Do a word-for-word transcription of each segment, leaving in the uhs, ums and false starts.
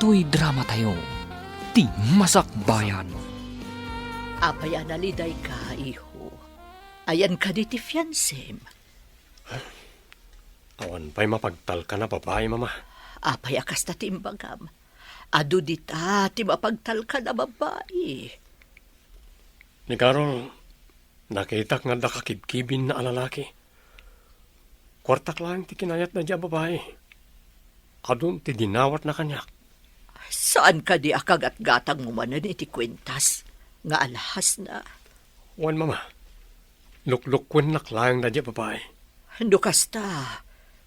Daytoy dramatayo, ti Masakbayan. Apay a nalidayka, iho? Ayan kadi ti fiansem? Awan pay mapagtalkan a babai, Mama. Apay a kasta ti imbagam? Adu dita ti mapagtalkan a babai. Ni Carol, nakitak nga adda kakibkibinna a lalaki. Kuartak laeng ti kinayatna diay a babai. Adun ti dinawatna kaniak. Saan kadi a kagatgatangmo manen iti kuentas nga alhasna? Wen, Mama. Luklukkuennak laeng daydiay a babai. No kasta,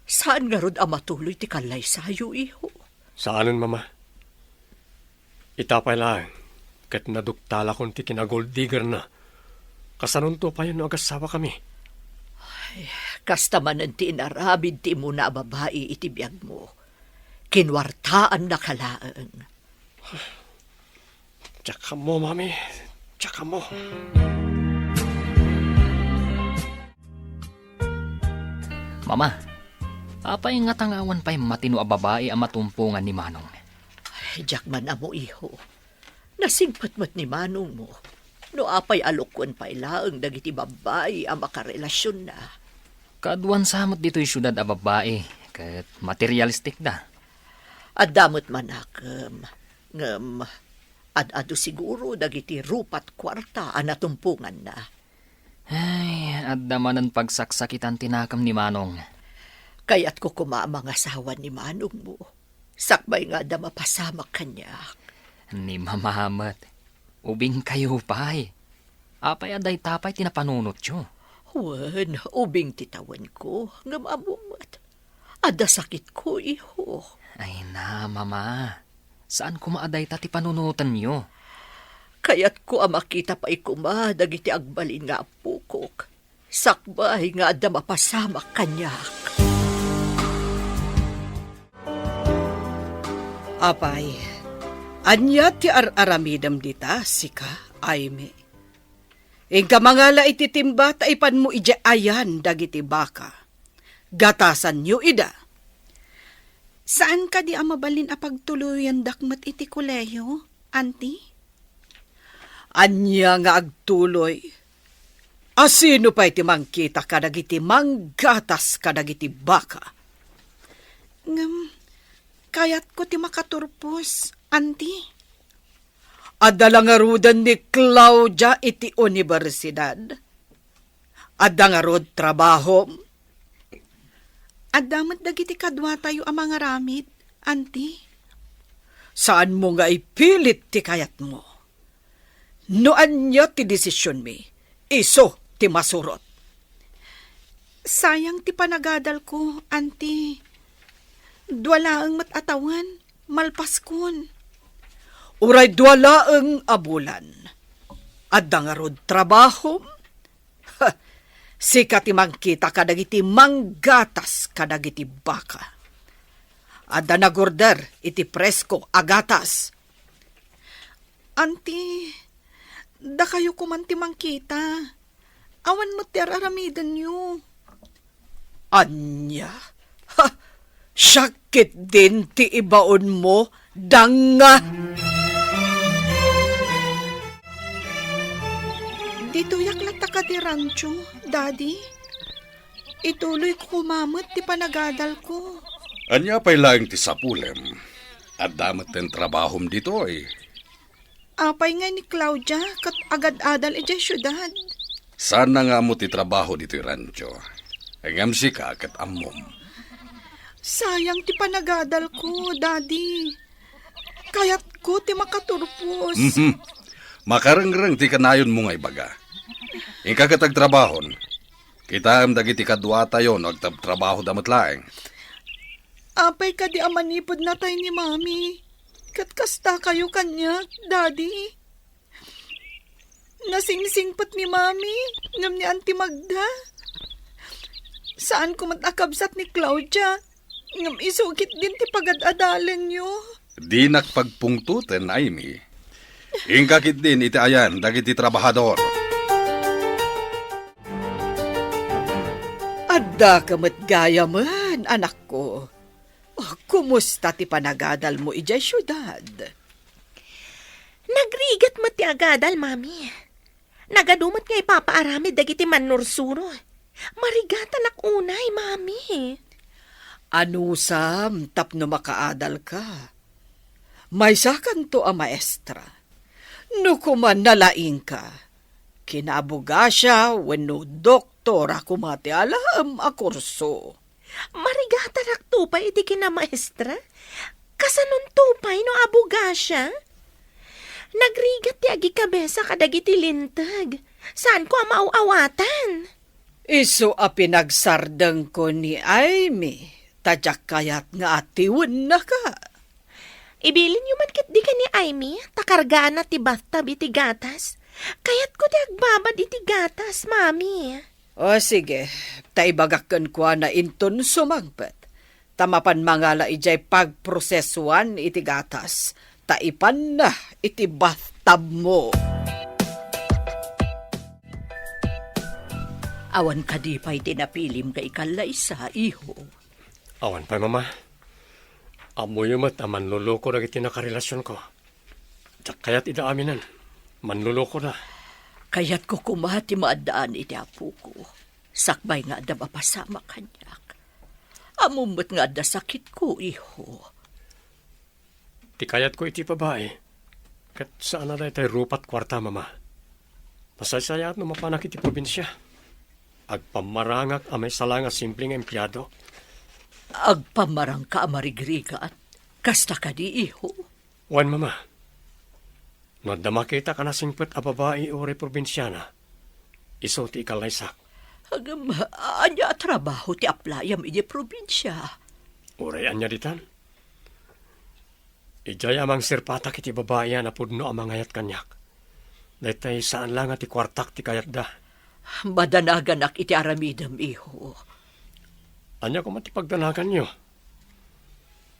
saan ngarud a matuloy ti kallaysayo, iho? Saanen, Mama. Ita pay laeng, ket naduktalakon ti kinagold diggerna. Kasanonto payen no agasawakami? Ay, kasta manen ti inaramid ti immuna a babai iti biagmo. Kinuartaannaka laeng. Diak ammo, Mami. Diak ammo. Mama, apay ngata nga awan pay matino a babai a matumpongan ni Manong? Ay, diak man ammo, iho. Nasingpet met ni Manongmo no apay a lukkuen pay laeng dagiti babbai a makarelasionna. Kaduan sa met ditoy siudad a babbai, ket materialistik da. Adda met manakem, ngem ad-adu siguro dagiti rupa't kuarta a natumponganna. Ay, adda manen pagsaksakitan ti nakem ni Manong. Kayatko koma a mangasawa ni Manongmo, sakbay nga adda mapasamak kaniak. Ni Mama met, ubingkayo pay. Apay a dayta pay ti napanunotyo? Wen, ubing ti tawenko, ngem ammo met. Adda sakitko, iho. Ay na, Mama. Saan koma a dayta ti panunotenyo? Kayatko a makita pay koma dagiti agbalin nga appokok, sakbay nga adda mapasamak kaniak. Apay, ania ti ar-aramidem dita, sika, Aimee? Inka mangala iti timba ta ipanmo idiay ayan dagiti baka. Gatasanyo ida. Saan kadi a mabalin a pagtuloyendak met iti kolehiyo, Auntie? Ania nga agtuloy? Asino pay ti mangkita kadagiti manggatas kadagiti baka? Ngem, kayatko ti makaturpos, Auntie. Adda la ngaruden ni Claudia iti unibersidad? Adda ngarud trabahom? Adda met dagiti kaduatayo a mangaramid, Auntie. Saanmo nga ipilit ti kayatmo. No ania ti desisionmi, isu ti masurot. Sayang ti panagadalko, Auntie. Dua laeng met a tawen, malpaskon. Uray dua laeng a bulan. Adda ngarud trabahom? Ha, sika ti mangkita kadagiti manggatas kadagiti baka. Adda nagorder iti presko a gatas. Auntie, dakayo koman ti mangkita. Awan met ti ar-aramidenyo. Ania? Ha! Siak ketdin ti ibaonmo, danga! Ditoyak latta kadi rancho, Daddy. Ituloyko koma met ti panagadalko. Ania pay laeng ti sapulem? Adda metten trabahom ditoy. Apay ngay ni Claudia ket agad-adal idiay siudad? Saanna nga ammo ti trabaho ditoy rancho. Ngem sika ket ammom. Sayang ti panagadalko, Daddy. Kayatko ti makaturpos. Mhm. Makarengreng ti kanayonmo nga ibaga. Inka ket agtrabahon. Kitaem dagiti kaduatayo no agtabtrabahoda met laeng. Apay kadi a manipud natay ni Mami? Ket kastakayo kaniak, Daddy? Nasingsingpet ni Mami ngem ni Auntie Magda. Saanko met a kabsat ni Claudia, ngem isu ketdin ti pagad-adalenyo. Dinak pagpungtoten, Aimee. Inka ketdin iti ayan dagiti trabahador. Addaka met gayamen, anakko. Oh, kumusta ti panagadalmo idiay siudad? Nagrigat met ti agadal, Mami. Nagadu met nga ipapaaramid dagiti mannursuro. Marigatanak unay, Mami. Anusam tapno makaadalka? Maysakanto a maestra. No koma nalaingka, kinaabogasia wenno doktora koma ti alaem a kurso. Marigatanak to pay iti kinamaestra? Kasanonto pay no abogasia? Nagrigat ti agikabesa kadagiti linteg. Saanko a maaw-awatan. Isu a pinagsardengko ni Aimee, ta diak kayat nga atiwennaka. Ibilinyo man ketdi ken ni Aimee, ta kargaanna ti bathtub iti gatas. Kayatko ti agbabad iti gatas, Mami. O sige, ta ibagak kenkuana inton sumangpet. Ta mapan mangala idiay pagprosesuan iti gatas, ta ipanna iti bathtubmo. Awan kadi pay ti napilim nga ikallaysa, iho? Awan pay, Mama. Ammoyo met a manloloko dagiti nakarelasionko. Diak kayat ida aminen. Manlolokoda. Kayatko koma ti maaddaan iti apoko. Sakbay nga adda mapasamak kaniak. Ammom met nga adda sakitko, iho. Ti kayatko iti babai, ket saan a daytoy rupat kuarta, Mama. Masaysayaat no mapanak iti probinsia. Agpammarangak a maysa la nga simple nga empleado. Agpammarangka a marigrigat? Kasta kadi, iho? Wen, Mama. No adda makitak a nasingpet a babai uray probinsiana, isu ti ikallaysak. Ngem, ania a trabaho ti aplayam idiay probinsia? Uray ania ditan. Idiay a mangsirpatak iti babai a napudno a mangayat kaniak. Daytoy saan la nga ti kuartak ti kayatda. Madanaganak iti aramidem, iho. Ania koma ti pagdanaganyo?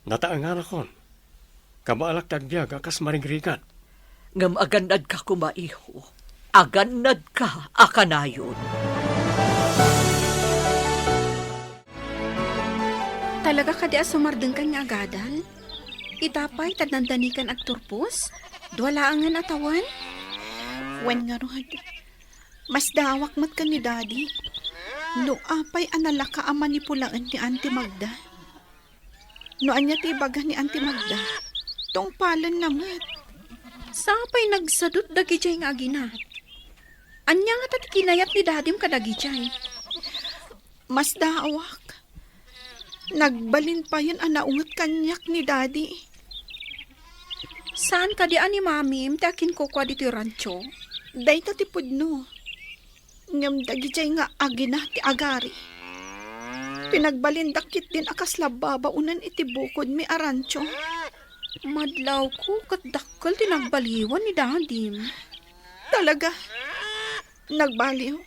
Nataenganakon. Kabaelak ti agbiag a kas marigrigat. Ngem agannadka koma, iho. Agannadka a kanayon. Talaga kadi a sumardengkan nga agadal? Ita pay, ta dandanikan agturpos? Dua laengen a tawen? Wen ngarud, masdaawak met ken ni Daddy. No apay a nalaka a manipulaen ni Auntie Magda? No ania ti ibaga ni Auntie Magda, tungpalenna met. Sapay nagsadut dagidiay nga agina. Ania ngata ti kinayat ni Dadim kadagidiay? Masdaawak. Nagbalin payen a naunget kaniak ni Daddy. Saan kadi a ni Mamim ti akinkukua ditoy rancho? Dayta ti pudno. Ngem dagidiay nga agina ti agari. Pinagbalindak ketdin a kasla babaonen iti bukodmi a rancho. Madlawko ket dakkel ti nagbaliwan ni Dadim. Talaga? Nagbaliw?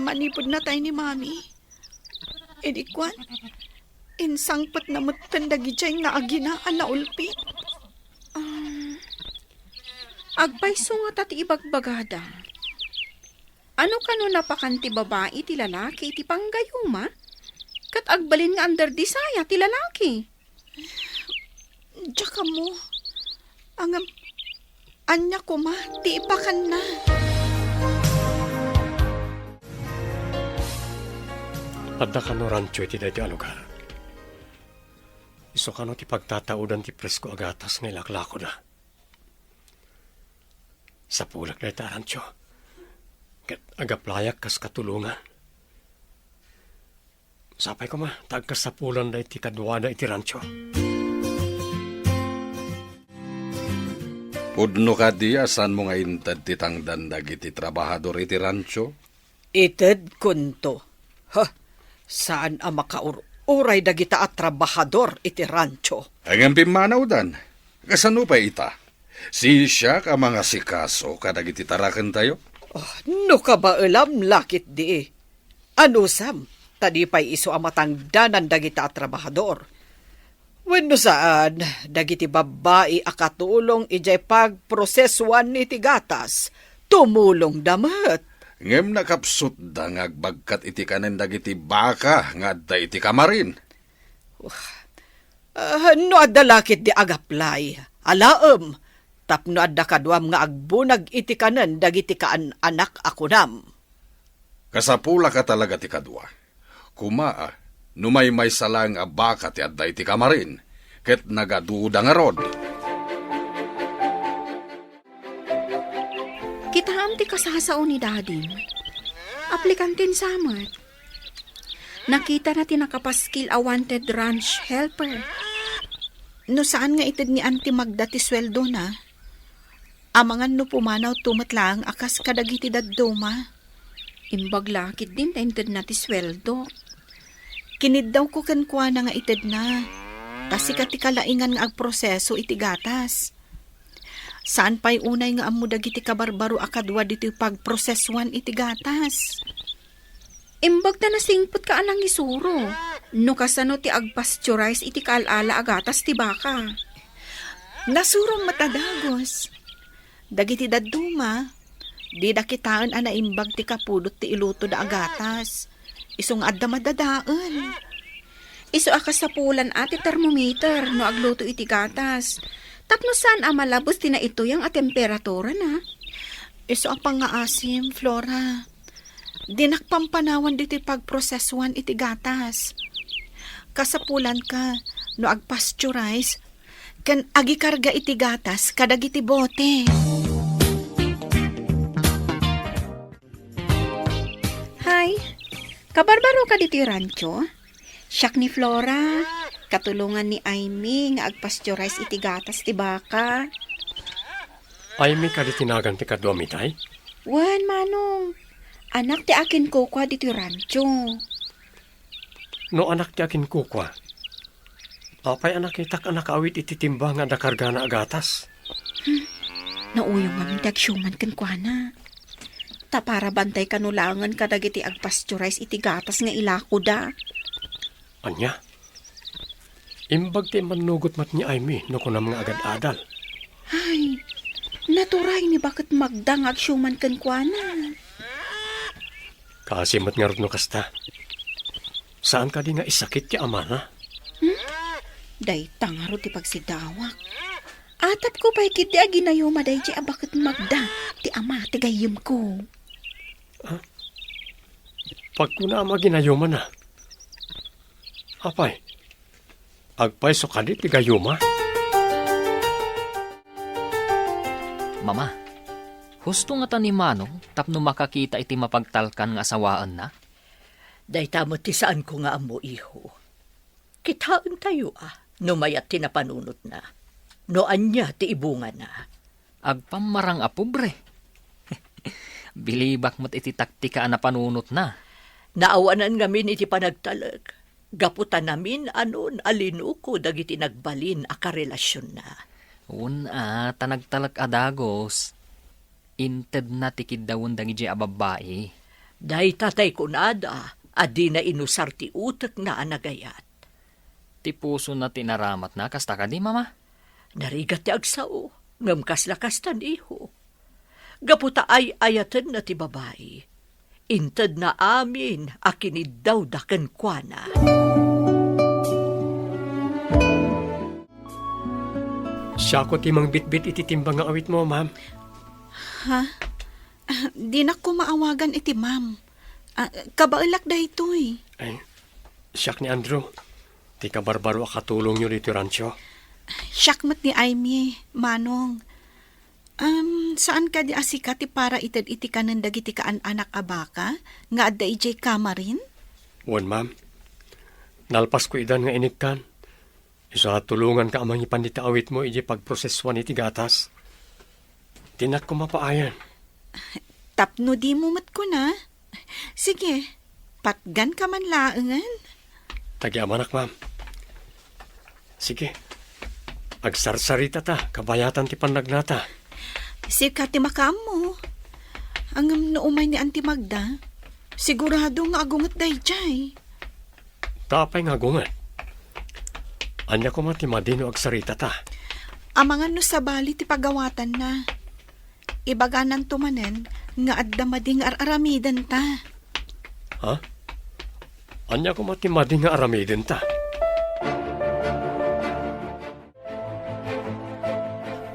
Manipud natay ni Mami? Idi kuan, insangpetna metten dagidiay nga agina a naulpit. Um, agpayso ngata ti ibagbagada. Ano kano napakan ti babai iti lalaki iti panggayuma? Ket agbalin nga under desire ti lalaki. Diak ammo. Ngem, ania koma ti ipakanna? Adda kano rancho iti daytoy a lugar. Isu kano ti pagtataudan ti presko a gatas nga ilaklakoda. Sapulek dayta a rancho. Ket agaplayak kas katulongan. Sapay koma, ta agkasapulan daytoy kaduada iti rancho. Pudno kadi a saanmo nga inted ti tangdan dagiti trabahador iti rancho? Itedkonto. Ha, saan a makaur-uray dagita a trabahador iti rancho. Ngem pimmanawdan. Kasano pay ita? Siak a mangasikaso kadagiti tarakentayo? Oh, no kabaelam la ketdi. Anusam, ta di pay isu a matangdanan dagita a trabahador. Wenno saan, dagiti babbai a katulong idiay pagprosesuan iti gatas, tumulongda met. Ngem nakapsutda nga agbagkat iti kanen dagiti baka nga adda iti kamarin. Wah, Ah, no adda la ketdi agaplay, alaem, tapno adda kaduam nga agbunag iti kanen dagiti kaan-anak a kunam. Kasapulaka talaga ti kadua. Koma, no maymaysa laeng a baka ti adda iti kamarin, ket nagaduda ngarud. Kitaem ti kasasao ni Dadim. Aplikanten sa met. Nakitana ti nakapaskil a wanted ranch helper. No saan nga ited ni Auntie Magda ti sueldona, amangan no pumanaw to met laeng a kas kadagiti dadduma. Imbag la ketdin ta intedna ti sueldo. Kiniddawko kenkuana nga itedna. Ta sika ti kalaingan nga agproseso iti gatas. Saan pay unay nga ammo dagiti kabarbaro a kadua ditoy pagprosesoan iti gatas. Imbag ta nasingpet ka a nangisuro. No kasano ti agpasteurize iti kaal-ala a gatas ti baka? Nasurom met a dagus. Dagiti dadduma, dida kitaen a naimbag ti kapudot ti ilutoda a gatas. Isu nga adda madadael. Isu a kasapulan a ti termometer no agluto iti gatas. Tapno saan a malabes ti naituyang a temperaturana. Isu a pangngaasim, Flora. Dinak pampanawan ditoy pagprosesoan iti gatas. Kasapulanka no agpasteurize ken agikarga iti gatas kadagiti bote. Hay, kabarbaro ka ditoy rancho? Siak ni Flora, katulongan ni Aimee nga agpasteurize iti gatas ti baka. Aimee kadi ti nagan ti kaduam itay? Wen, Manong. Anak ti akinkukua ditoy rancho. No anak ti akinkukua, apay a nakitak a nakaawid iti timba nga adda kargana a gatas? Hmm, nauyong ngamin ti agsiuman kenkuana. Ta para bantay kano laengen kadagiti agpasteurize iti gatas nga ilakoda. Ania? Imbag ti immannugot met ni Aimee no kunam nga agad-adal. Ay, naturay ni baket Magda nga agsiuman kenkuana. Kaasi met ngarud no kasta. Saan kadi nga isakit ti amana? Hmm? Dayta ngarud ti pagsidawak. Atapko pay ketdi a ginayuma daydiay a baket Magda ti ama ti gayyemko. Ah? Pagkuna a maginayumana. Apay, agpayso kadi ti gayuma? Mama, husto ngata ni Manong tapno makakita iti mapagtalkan nga asawaenna? Dayta met ti saanko nga ammo, iho. Kitaentayo a no mayat ti napanunotna, no ania ti ibungana. Agpammarang a pobre. Bilibak met iti taktika a napanunotna. Naawanan ngamin iti panagtalek, gapu ta namin-anon a linuko dagiti nagbalin a karelasionna. Wen a, ta nagtalek a dagus. Intedna ti kiddawen dagidiay a babbai. Dayta tay kunada a dina inusar ti utekna a nagayat. Ti pusona ti inaramatna, kasta kadi, Mama? Narigat ti agsao, ngem kasla kastan, iho. Gapu ta ay-ayatenna ti babai, intedna amin a kiniddawda kenkuana. Siako ti mangbitbit iti timba nga awitmo, ma'am. Ha? Ah, dinak koma awagan iti ma'am. Ah, kabaelak daytoy. Ay, siak ni Andrew, ti kabarbaro a katulongyo ditoy rancho. Siak met ni Aimee, Manong. Um, saan kadi a sika ti para ited iti kanen dagiti kaan-anak a baka nga adda idiay kamarin? Wen, ma'am. Nalpasko idan nga inekkan. Isu a tulonganka a mangipan dita awitmo idiay pagprosesuan iti gatas. Dinak koma paayen. Tapno dimo met kuna. Sige, patganka man laengen. Tagiamanak, ma'am. Sige. Agsarsarita ta, kabayatan ti pannagnata. Sika ti makaammo. Ngem no umay ni Auntie Magda, sigurado nga agunget daydiay. Ta apay nga agunget? Ania koma ti madi no agsarita ta? Amangan no sabali ti pagawatanna. Ibagananto manen nga adda madi nga ar-aramidenta. Ha? Ania koma ti madi nga aramidenta?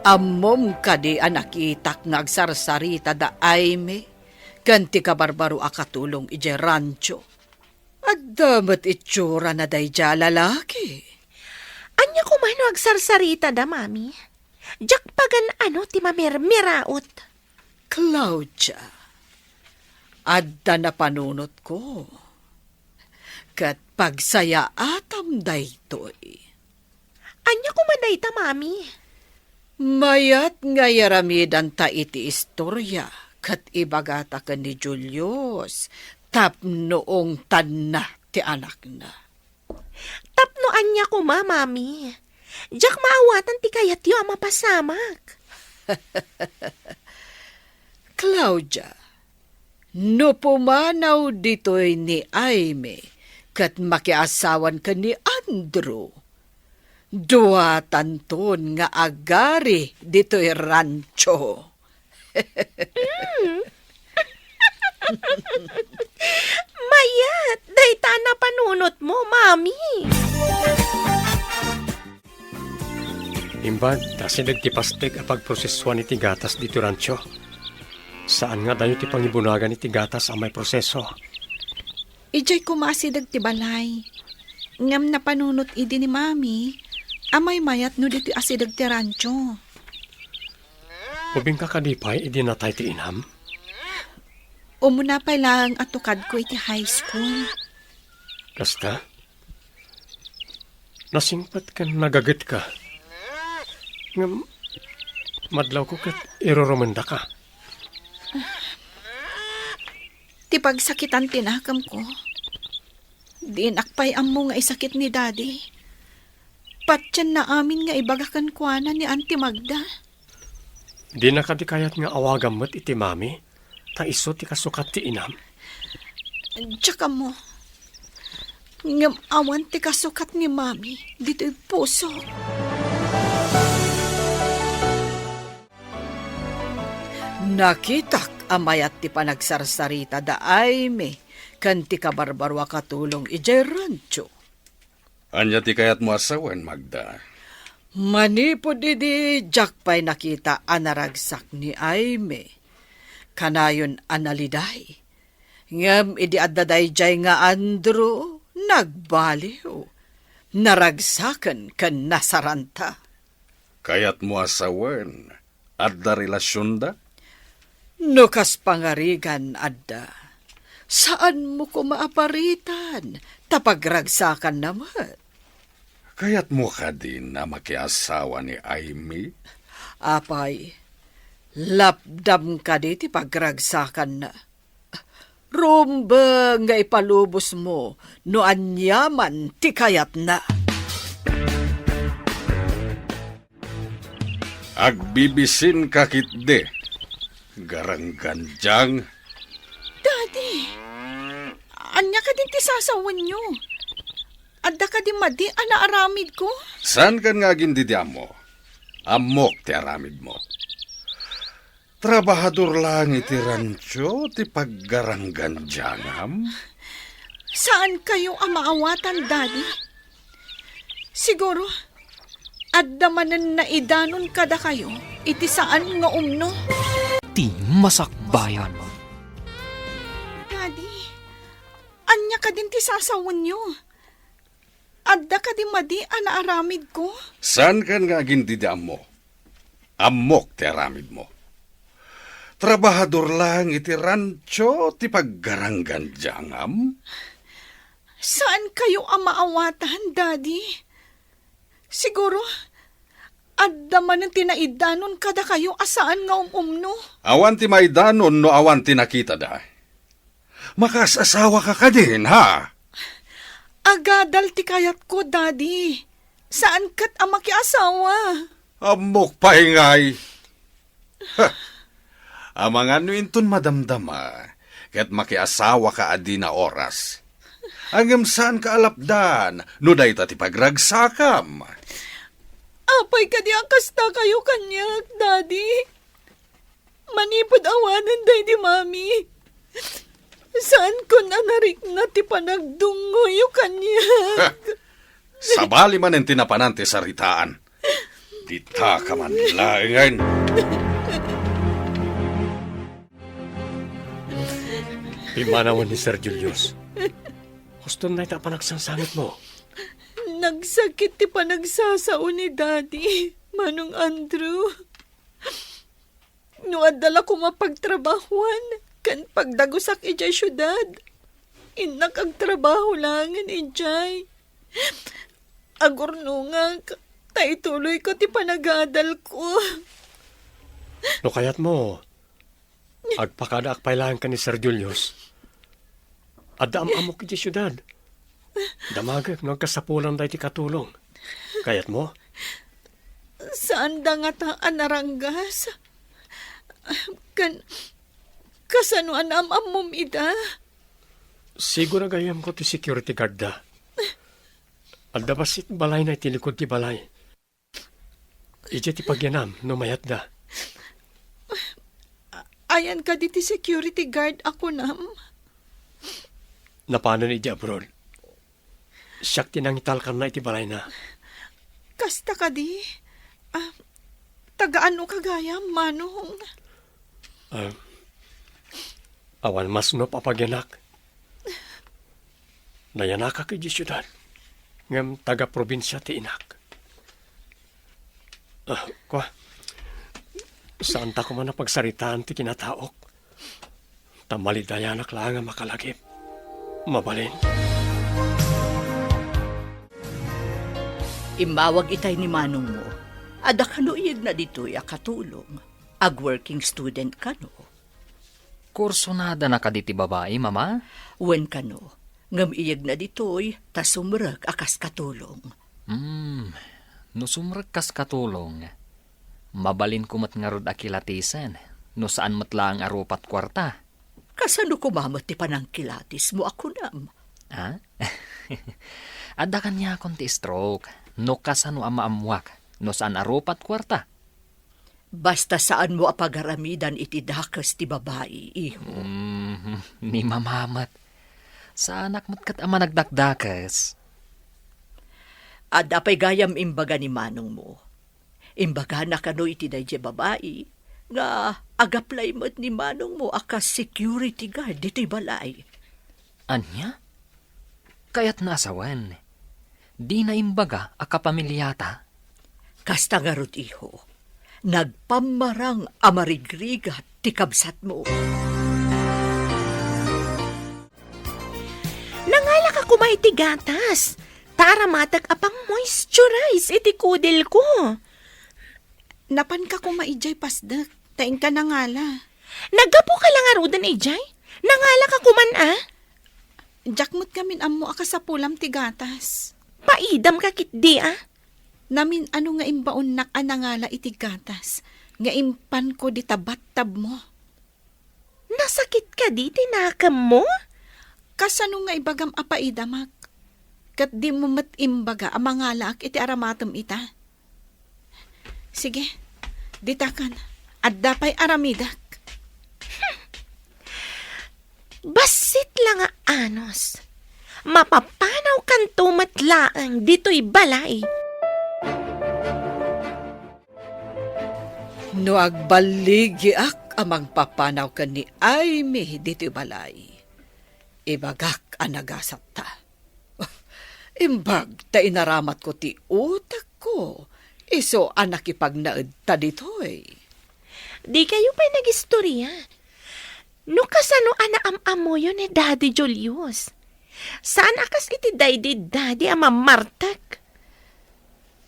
Ammom kadi a nakitak nga agsarsarita da Aimee ken ti kabarbaro a katulong idiay rancho? Adda met itsurana daydiay a lalaki. Ania koma no agsarsarita da, Mami? Diak pagan-ano ti mamirmiraot. Claudia, adda napanunotko. Ket pagsayaatam daytoy. Ania koma dayta, Mami? Mayat nga iaramidanta iti istoria ket ibagata ken ni Julius tapno ungtanna ti anakna. Tapno ania koma, Mami? Diak maawatan ti kayatyo a mapasamak. Claudia, no pumanaw ditoy ni Aimee ket makiasawan ken ni Andrew, duatanton nga agari ditoy rancho. Mm. Mayat, dayta a napanunotmo, Mami. Imbag, asideg ti pasteg a pagprosesuan iti gatas ditoy rancho. Saan nga adayo ti pangibunagan iti gatas a maiproseso. Idiay koma asideg ti balay. Ngem napanunot idi ni Mami a maymayat no ditoy asideg ti rancho. Ubingka kadi pay idi natay ti inam? Umuna pay laeng a tukadko iti high school. Kasta? Nasingpet ken nagagetka. Ngem madlawko ket irurumendaka. Ti pagsakitan ti nakemko. Dinak pay ammo nga isakit ni Daddy. Patienna amin nga ibaga kenkuana ni Auntie Magda. Dina kadi kayat nga awagam met iti Mami, ta isu ti kasukat ti inam? Diak ammo. Ngem awan ti kasukat ni Mami ditoy pusok. Nakitak a mayat ti panagsarsarita da Aimee ken ti kabarbaro a katulong idiay rancho. Ania ti kayatmo a sawen, Magda? Manipud idi diak pay nakita a naragsak ni Aimee, kanayon a naliday. Ngem idi adda daydiay nga Andrew, nagbaliw. Naragsaken ken nasaranta. Kayatmo a sawen, adda relasionda? No kas pangarigan, adda. Saanmo koma a paritan, ta pagragsakanna met. Kayatmo kadin a makiasawa ni Aimee? Apay, lapdam kadi ti pagragsakanna. Rumbeng nga ipalubosmo no aniaman ti kayatna. Agbibisinka ketdi, garanggandiang. Daddy, ania kadin ti sasawenyo? Adda kadi madi a naaramidko? Saankan nga agin-ammo? Ammok ti aramidmo. Trabahador laeng iti rancho ti paggaranggandiangam? Saankayo a maawatan, Daddy. Siguro, adda manen naidanon kadakayo iti saan nga umno. Ti Masakbayan. Daddy, ania kadin ti sasawenyo? Adda kadi madi a naaramidko? Saankan nga agin-ammo? Ammok ti aramidmo. Trabahador laeng iti rancho ti paggaranggandiangam? Saankayo a maawatan, Daddy. Siguro, adda manen ti naidanon kadakayo a saan nga um-umno. Awan ti maidanon no awan ti nakitada. Makaas-asawaka kadin, ha? Agadal ti kayatko, Daddy. Saan ket a makiasawa. Ammok pay ngay. Ha! Amangan no inton madamdama, ket makiasawaka a dina oras. Ngem saanka a lapdan no dayta ti pagragsakam. Apay kadi a kastakayo kaniak, Daddy? Manipud awanen daydi Mami, saankon a narikna ti panagdungngoyo kaniak. Sabali manen ti napanan ti saritaan. Dita ka man laengen. Pimmanawen ni Sir Julius. Husto na ita panagsangsangitmo. Nagsakit ti panagsasao ni Daddy, Manong Andrew. No adda la koma pagtrabahoan ken pagdagusak idiay siudad, innak agtrabaho laengen idiay. Agurnongak, ta ituloyko ti panagadalko. No kayatmo, agpakadaak pay laeng ken ni Sir Julius. Adda am-ammok idiay siudad. Damagek no agkasapulan daytoy katulong. Kayatmo? Saanda ngata a naranggas. Kan, kasano a naam-ammom ida? Siguro gayyemko ti security guard da. Adda bassit balayna iti likod ti balay. Idiay ti pagyanam no mayatda. Ayan kadi ti security guard a kunam? Napanen idiay abroad. Siak ti nangitalkanna iti balayna. Kasta kadi? Ah, taga-ano ka gayam, Manong? Ah, awan masnop a pagyanak. Nayanakak idiay siudad, ngem taga-probinsia ti inak. Ah, kua, saanta koma a pagsaritaan ti kinataok. Ta malidayanak laeng a makalagip. Mabalin. Immawag itay ni manongmo. Adda kano iyegna ditoy a katulong. Ag-working student kano. Kursunada na kadi ti babai, Mama? Wen kano. Ngem iyegna ditoy ta sumrek a kas katulong. Hmm, no sumrek kas katulong, mabalinko met ngarud a kilatisen no saan met laeng a rupat kuarta. Kasano koma met ti panangkilatismo a kunam? Ha? Adda kaniakon ti stroke no kasano a maammuak no saan a rupat kuarta. Basta saanmo a pagaramidan iti dakes ti babai, iho. Mm, ni Mama met. Saanak met ket a managdakdakes. Adda pay gayam imbaga ni manongmo. Imbagana kano iti daydiay babai nga ag-apply met ni manongmo a kas security guard ditoy balay. Ania? Kayatna a sawen, dina imbaga a kapamiliata? Kasta ngarud, iho, nagpammarang a marigrigat ti kabsatmo. Nangalaka koma iti gatas, ta aramatek a pang-moisturize iti kudilko. Napanka koma idiay pasdek, ta inka nangala. Naggapuka la ngaruden idiay? Nangalaka koman a? Diak met ngamin ammo a kasapulam ti gatas. Paidam ka ketdi a? Namin-ano nga imbaonnak a nangala iti gatas nga impanko dita battabmo. Nasakit kadi ti nakemmo? Kasano nga ibagam a paidamak? Ket dimo met imbaga a mangalaak iti aramatem ita? Sige, ditakan. Adda pay aramidek. Bassit la nga anus. Mapapanawkanto met laeng ditoy balay. No agballigiak a mangpapanaw ken ni Aimee ditoy balay, ibagak a nagasatta. Imbag ta inaramatko ti utekko, isu a nakipagnaedta ditoy. Dikayo pay nagistoria. No kasano a naam-ammoyo ni Daddy Julius? Saan a kas iti daydi Daddy a mammartek?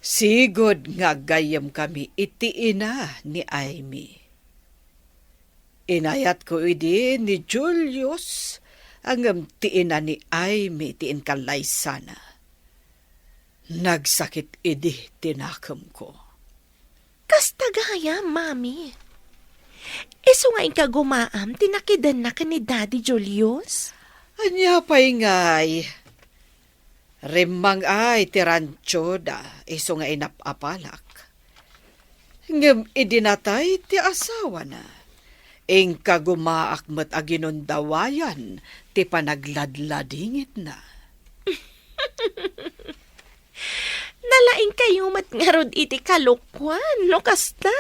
Sigud nga aggayyemkami iti ina ni Aimee. Inayatko idi ni Julius, ngem ti ina ni Aimee ti inkallaysana. Nagsakit idi ti nakemko. Kasta gayam, Mami. Isu nga inka gumaam ti nakidenna ken ni Daddy Julius? Ania pay ngay? Rimmang-ay ti rantioda isu nga inap-apalak. Ngem idi natay ti asawana, inkagumaak met a ginundawayan ti panagladladingitna. Nalaingkayo met ngarud iti kalokuan no kasta.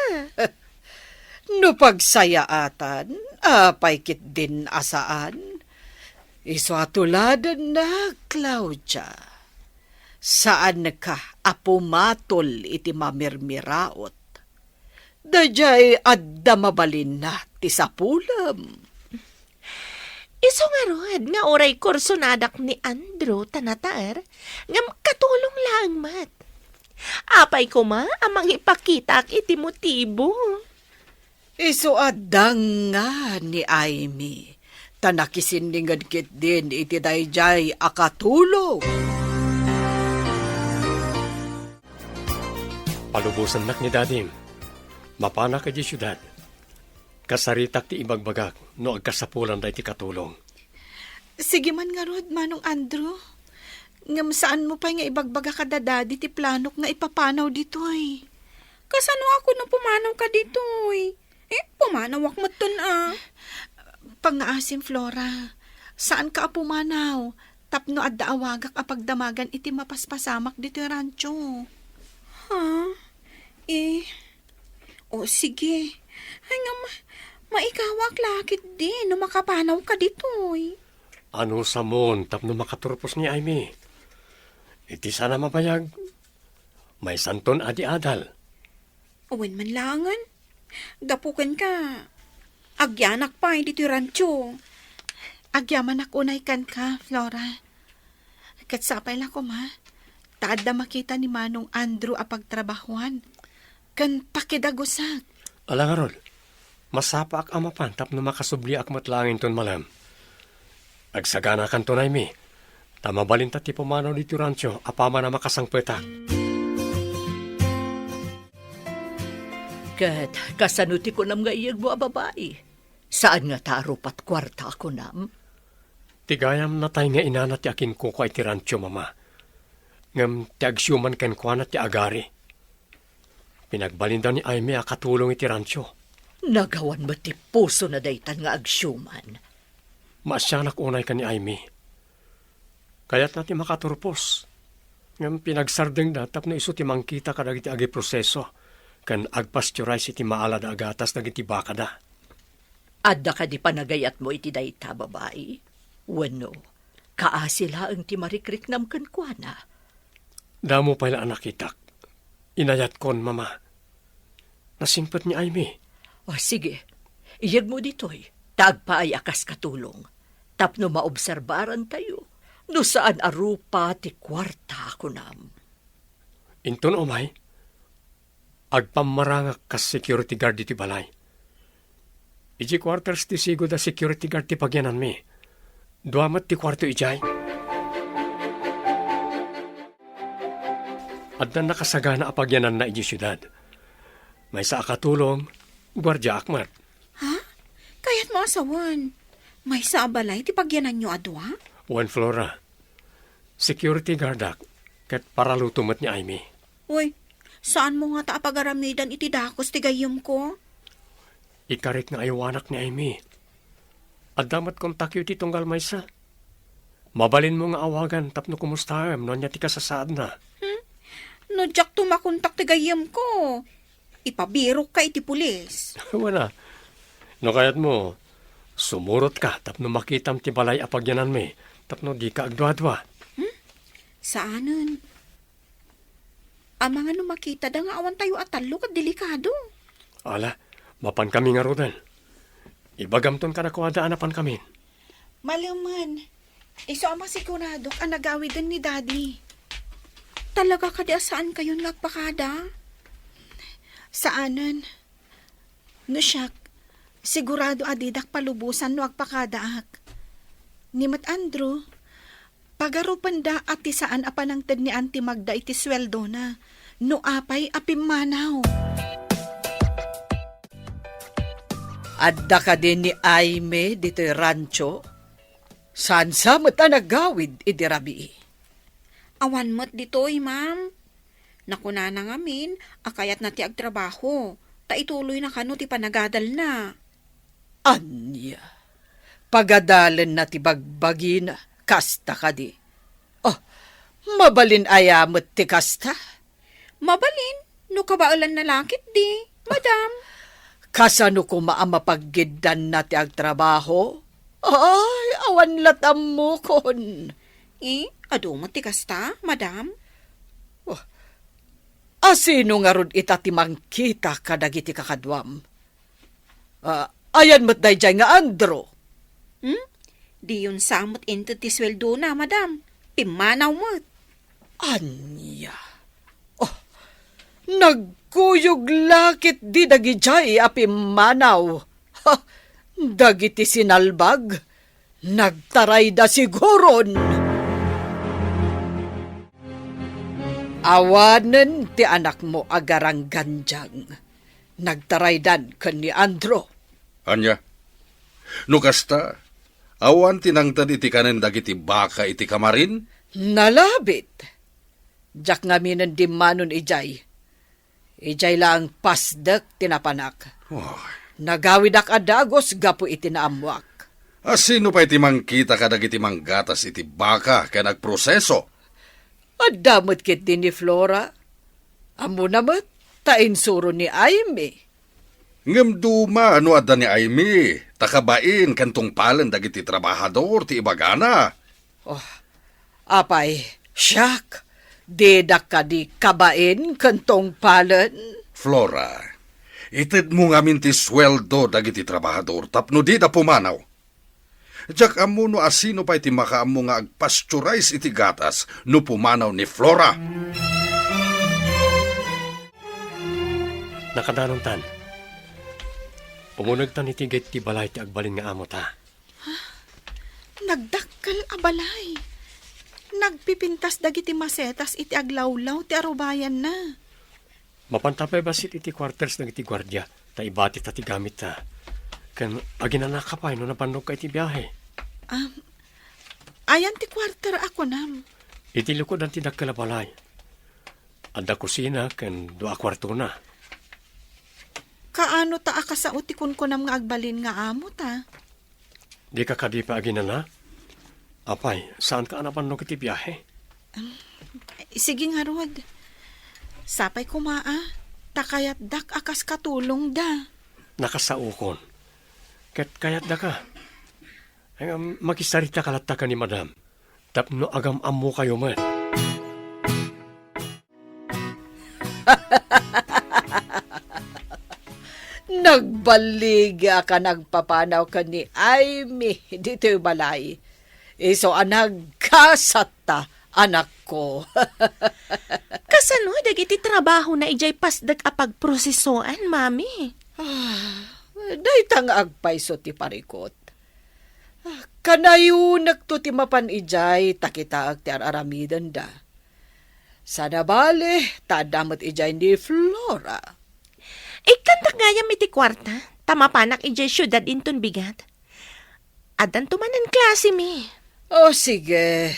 No pagsayaatan, apay ketdin a saan? Isu a tuladenna, Claudia. Saanka a pumatol iti mamirmiraot. Daydiay adda mabalinna ti sapulem. Isu ngarud nga uray kursonadak ni Andrew ta nataer, ngem katulong laeng met. Apay koma a mangipakitaak iti motibo? Isu a danga ni Aimee, ta nakisindinged ketdin iti daydiay a katulong. Palubosannak ni Dadim. Mapanak idiay siudad. Kasaritak ti ibagbagak no agkasapulan daytoy katulong. Sige man ngarud, Manong Andrew. Ngem saanmo pay nga ibagbaga kada Daddy ti planok nga ipapanaw ditoy. Kasano a kuno pumanawka ditoy? Eh, pumanawak metten a. Pangngaasim, Flora. Saanka a pumanaw tapno adda awagak a pagdamagan iti mapaspasamak ditoy rancho. Ha? Eh, o sige. Ay nga ma-, maikawak la ketdi no makapanawka ditoy. Anusamon tapno makaturpos ni Aimee? Iti saan a mabayag, maysanton a di adal. Wen man laengen. Gapu kenka, agyanak pay ditoy rancho. Agyamanak unay kenka, Flora. Ket sapay la koma, ta adda makita ni Manong Andrew a pagtrabahuan ken pakidagusak. Ala ngarud, masapaak a mapan tapno makasubliak met laeng inton malem. Agsaganakanto, Aimee, ta mabalinta ti pumanaw ditoy rancho apaman a makasangpetak. Ket kasano ti kunam nga iyegmo a babai? Saan ngata a rupat kuarta a kunam? Ti gayam natay nga inana ti akinkukua iti rancho, Mama. Ngem ti agsiuman kenkuana ti agari. Pinagbalinda ni Aimee a katulong iti rancho. Nagawan met ti pusona daytan nga agsiuman. Maasianak unay ken ni Aimee. Kayatna ti makaturpos. Ngem pinagsardengda tapno isu ti mangkita kadagiti agiproseso ken agpasteurize iti maalada a gatas dagiti bakada. Adda kadi panagayatmo iti dayta, babai? Wenno, kaasi laeng ti marikriknam kenkuana? Damo pay la a nakitak. Inayatkon, Mama. Nasingpet ni Aimee. O, sige. Iyegmo ditoy, ta agpaay a kas katulong. Tapno maobserbarantayo, no saan a rupa ti kuarta a kunam. Inton umay, agpammarangak kas security guard iti balay. Idiay quarters ti sigud a security guard ti pagyananmi. Dua met ti kuarto idiay. Adda nakasagana a pagyananna idiay siudad. Maysa a katulong, guardiaak met. Ha? Kayatmo a sawen, maysa a balay ti pagyananyo a dua? Wen, Flora. Security guardak, ket paraluto met ni Aimee. Uy, saanmo ngata a pagaramidan iti dakes ti gayyemko? Ikarik nga aywanak ni Aimee. Adda met kontakyo iti tunggal maysa. Mabalinmo nga awagan tapno kumustaem no ania ti kasasaadna. Hmm? No diakto makontak ti gayyemko, ipabirokka iti pulis. Wen a. No kayatmo, sumurotka tapno makitam ti balay a pagyananmi tapno dika agduadua. Hmm? Saanen. Amangan no makitada nga awantayo a tallo ket delikado. Ala, mapankami ngaruden. Ibagamton kadakuada a napankamin. Malemen, isu a masiguradok a nagawiden ni Daddy. Talaga kadi a saankayon nga agpakada? Saanen. No siak, sigurado a didak palubosan no agpakadaak. Ni met Andrew, pagarupenda a ti saan a panangted ni Auntie Magda iti sueldona, no apay a pimmanaw. Adda kadi ni Aimee ditoy rancho? Saan sa met a nagawid idi rabii? Awan met ditoy, ma'am. Nakunana ngamin a kayatna ti agtrabaho, ta ituloyna kano ti panagadalna. Ania? Pagadalenna ti bagbagina, kasta kadi? Oh, mabalin aya met ti kasta? Mabalin, no kabaelanna la ketdi, madam. Kasano koma a mapaggiddanna ti agtrabaho? Ay, awan la't ammokon. Eh, adu met ti kasta, madam? Oh, asino ngarud ita ti mangkita kadagiti kakaduam? Ah, ayan met daydiay nga Andrew. Hmm? Diyon sa met inted ti sueldona, madam. Pimmanaw met. Ania? Oh, nagkuyog la ketdi dagidiay a pimmanaw. Ha, dagiti sinalbag, nagtarayda siguron. Awanen ti anakmo a garanggandiang. Nagtaraydan ken ni Andrew. Ania? No kasta, awan ti nangted iti kanen dagiti baka iti kamarin? Nalabit. Diak ngaminen dimmanon idiay. Idiay laeng pasdek ti napanak. Oh. Nagawidak a dagus gapu iti naammoak. Asino pay ti mangkita kadagiti manggatas iti baka ken agproseso? Adda met ketdi ni Flora. Ammona met, ta insuro ni Aimee. Ngem duma no adda ni Aimee, ta kabain ken tungpalen dagiti trabahador ti ibagana. Oh, apay, siak, didak kadi kabain ken tungpalen? Flora, itedmo ngamin ti sueldo dagiti trabahador tapno dida pumanaw. Diak ammo no asino pay ti makaammo nga agpasteurize iti gatas no pumanaw ni Flora. Nakadanontan. Umunegtan iti gate ti balay ti agbalin nga amota. Nagdakkel a balay. Nagpipintas dagiti masetas iti aglawlaw ti arubayanna. Mapanta pay bassit iti quarters dagiti guardia, ta ibatita ti gamitta. Ken aginanaka pay no nabannoka iti biahe. Um, ayan ti quarter a kunam? Iti likudan ti dakkel a balay. Adda kusina ken dua a kuartona. Kaano ta a kasao ti kunkunam nga agbalin nga amota? Dika kadi pay aginana? Apay, saanka a nabannok iti biahe? Sige ngarud. Sapay koma a, ta kayatdak a kas katulongda. Nakasaokon. Ket kayatdaka. Ay, um, makisarita ka latta ken ni Madam. Tapno agam-ammokayo met. Nagballigiak a nagpapanaw ken ni Aimee ditoy balay. Isu a nagkasatta, anakko. Kasano dagiti trabahona idiay pasdek a pagprosesoan, Mami? Ah, dayta nga agpayso ti parikut. Ah, kanayonekto ti mapan idiay ta kitaek ti ar-aramidenda. Sana bale, ta adda met idiay ni Flora. Ikkantak gayam iti kuarta, ta mapanak idiay siudad inton bigat. Addanto manen klase mi. O, sige.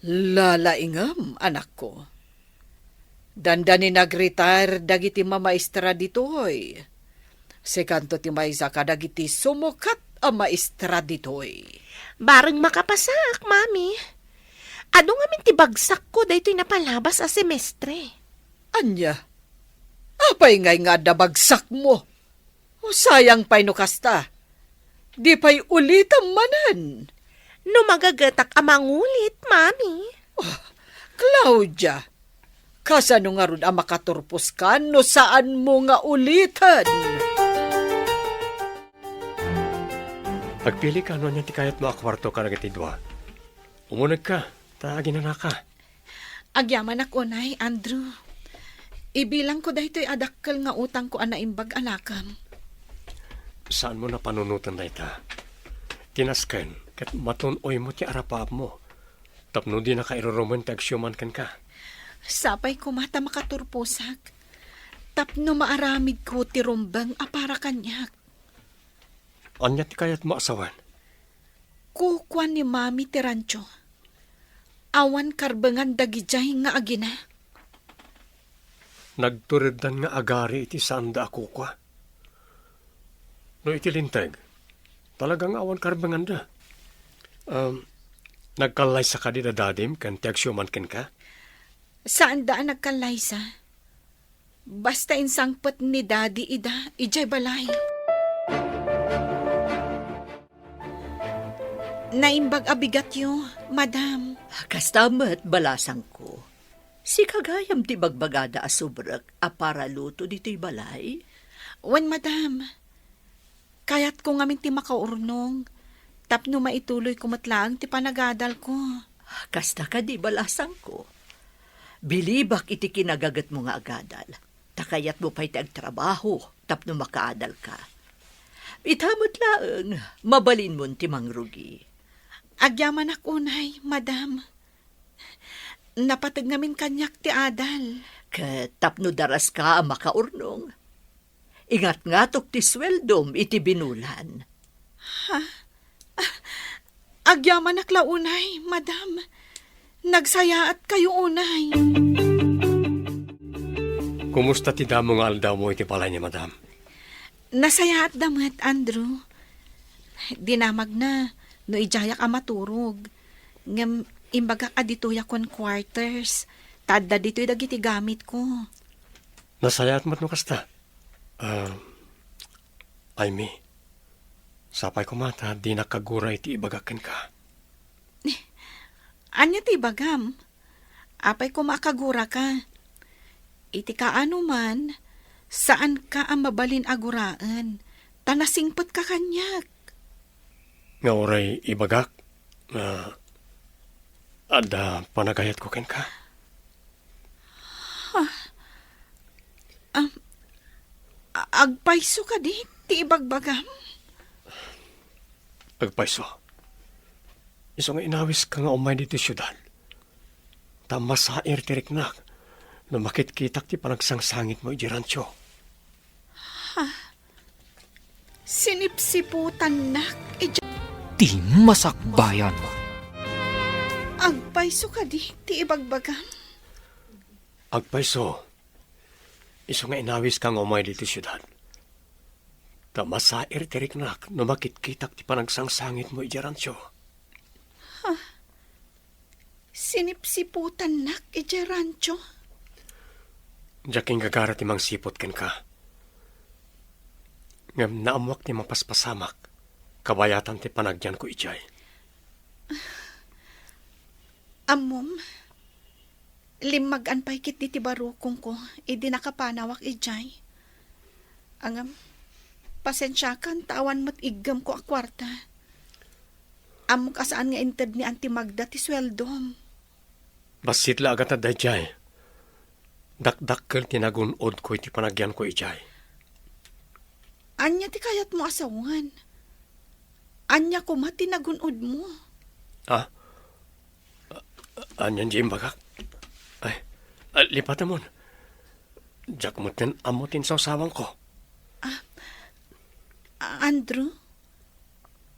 Lalaingem, anakko. Dandani nag-retire dagiti mamaestra ditoy. Sikanto ti maysa kadagiti sumukat a maestra ditoy. Bareng makapasaak, Mami. Adu ngamin ti bagsakko daytoy napalabas a semestre. Ania? Apay ngay nga adda bagsakmo? O, sayang pay no kasta. Di pay ulitem manen. No magagetak a mangulit, Mami. Oh, Claudia, kasano ngarud a makaturposka no saanmo nga uliten? Agpilika no ania ti kayatmo a kuarto kadagiti dua. Umunegka, ta aginanaka. Agyamanak unay, Andrew. Ibilangko daytoy a dakkel nga utangko a naimbag a lakem. Saanmo a panunoten dayta. Ti nasken, ket matun-oymo ti arapaapmo. Tapno dinaka irurumen ti agsiuman kenka. Sapay koma ta makaturposak. Tapno maaramidko ti rumbeng a para kaniak. Ania ti kayatmo a sawen? Kukua ni Mami ti rancho. Awan karbengan dagidiay nga agina. Nagtureddan nga agari iti saanda a kukua. No iti linteg, talaga nga awan karbenganda. Um, nagkallaysa kadi da dadim ken ti agsiuman kenka? Saanda a nagkallaysa. Basta insangpet ni Daddy ida idiay balay. Naimbag a bigatyo, Madam. Kasta met, balasangko. Sika gayam ti bagbagada a subrek a para luto ditoy balay? Wen, Madam. Kayatko ngamin ti makaurnong tapno maituloyko met laeng ti panagadalko. Kasta kadi, balasangko. Bilibak iti kinagagetmo nga agadal. Ta kayatmo pay ti agtrabaho tapno makaadalka. Ita met laeng, mabalinmon ti mangrugi. Agyamanak unay, Madam. Napateg ngamin kaniak ti adal. Ket tapno daraska a makaurnong, ingatngatok ti sueldom iti binulan. Ha? Ah, agyamanak la unay, Madam. Nagsayaat kayo unay. Kumusta ti damo nga aldawmo iti balay ni Madam? Nasayaatda met, Andrew. Dinamagna no idiayak a maturog. Ngem imbagak a ditoyak ken quarters. Ta adda ditoy dagiti gamitko. Nasayaat met no kasta. Ah, Aimee, sapay koma ta dinak kagura iti ibagak kenka. Ania ti ibagam? Apay koma a kaguraka? Iti kaano man, saanka a mabalin a guraen, ta nasingpetka kaniak. Nga uray ibagak nga adda panagayatko kenka? Ah, a-, agpayso kadi ti ibagbagam? Agpayso. Isu nga inawiska nga umay ditoy siudad. Ta masair ti riknak no makitkitak ti panagsangsangitmo idiay rancho. Ha? Sinipsiputannak idiay... Ti masakbayan. Agpayso kadi ti ibagbagam? Agpayso. Isu nga inawiska nga umay ditoy siudad. Ta masair ti riknak no makitkitak ti panagsangsangitmo idiay rancho. Ha? Sinipsiputannak idiay rancho? Diak inggagara ti mangsiput kenka. Ngem naammoak ti mapaspasamak kabayatan ti panagyanko idiay. Ammom, limmagan pay ketdi ti barukongko idi nakapanawak idiay. Ngem, pasensiakan ta awan met iggemko a kuarta. Ammok a saan nga inted ni Auntie Magda ti sueldom. Bassit la a gatad daydiay. Dakdakkel ti nagun-odko iti panagyanko idiay. Ania ti kayatmo a sawen? Ania koma ti nagun-odmo? Ah? Anian ti imbagak? Ay, ah, lipatemon. Diak metten ammo ti insawsawanko. Ah, Andrew?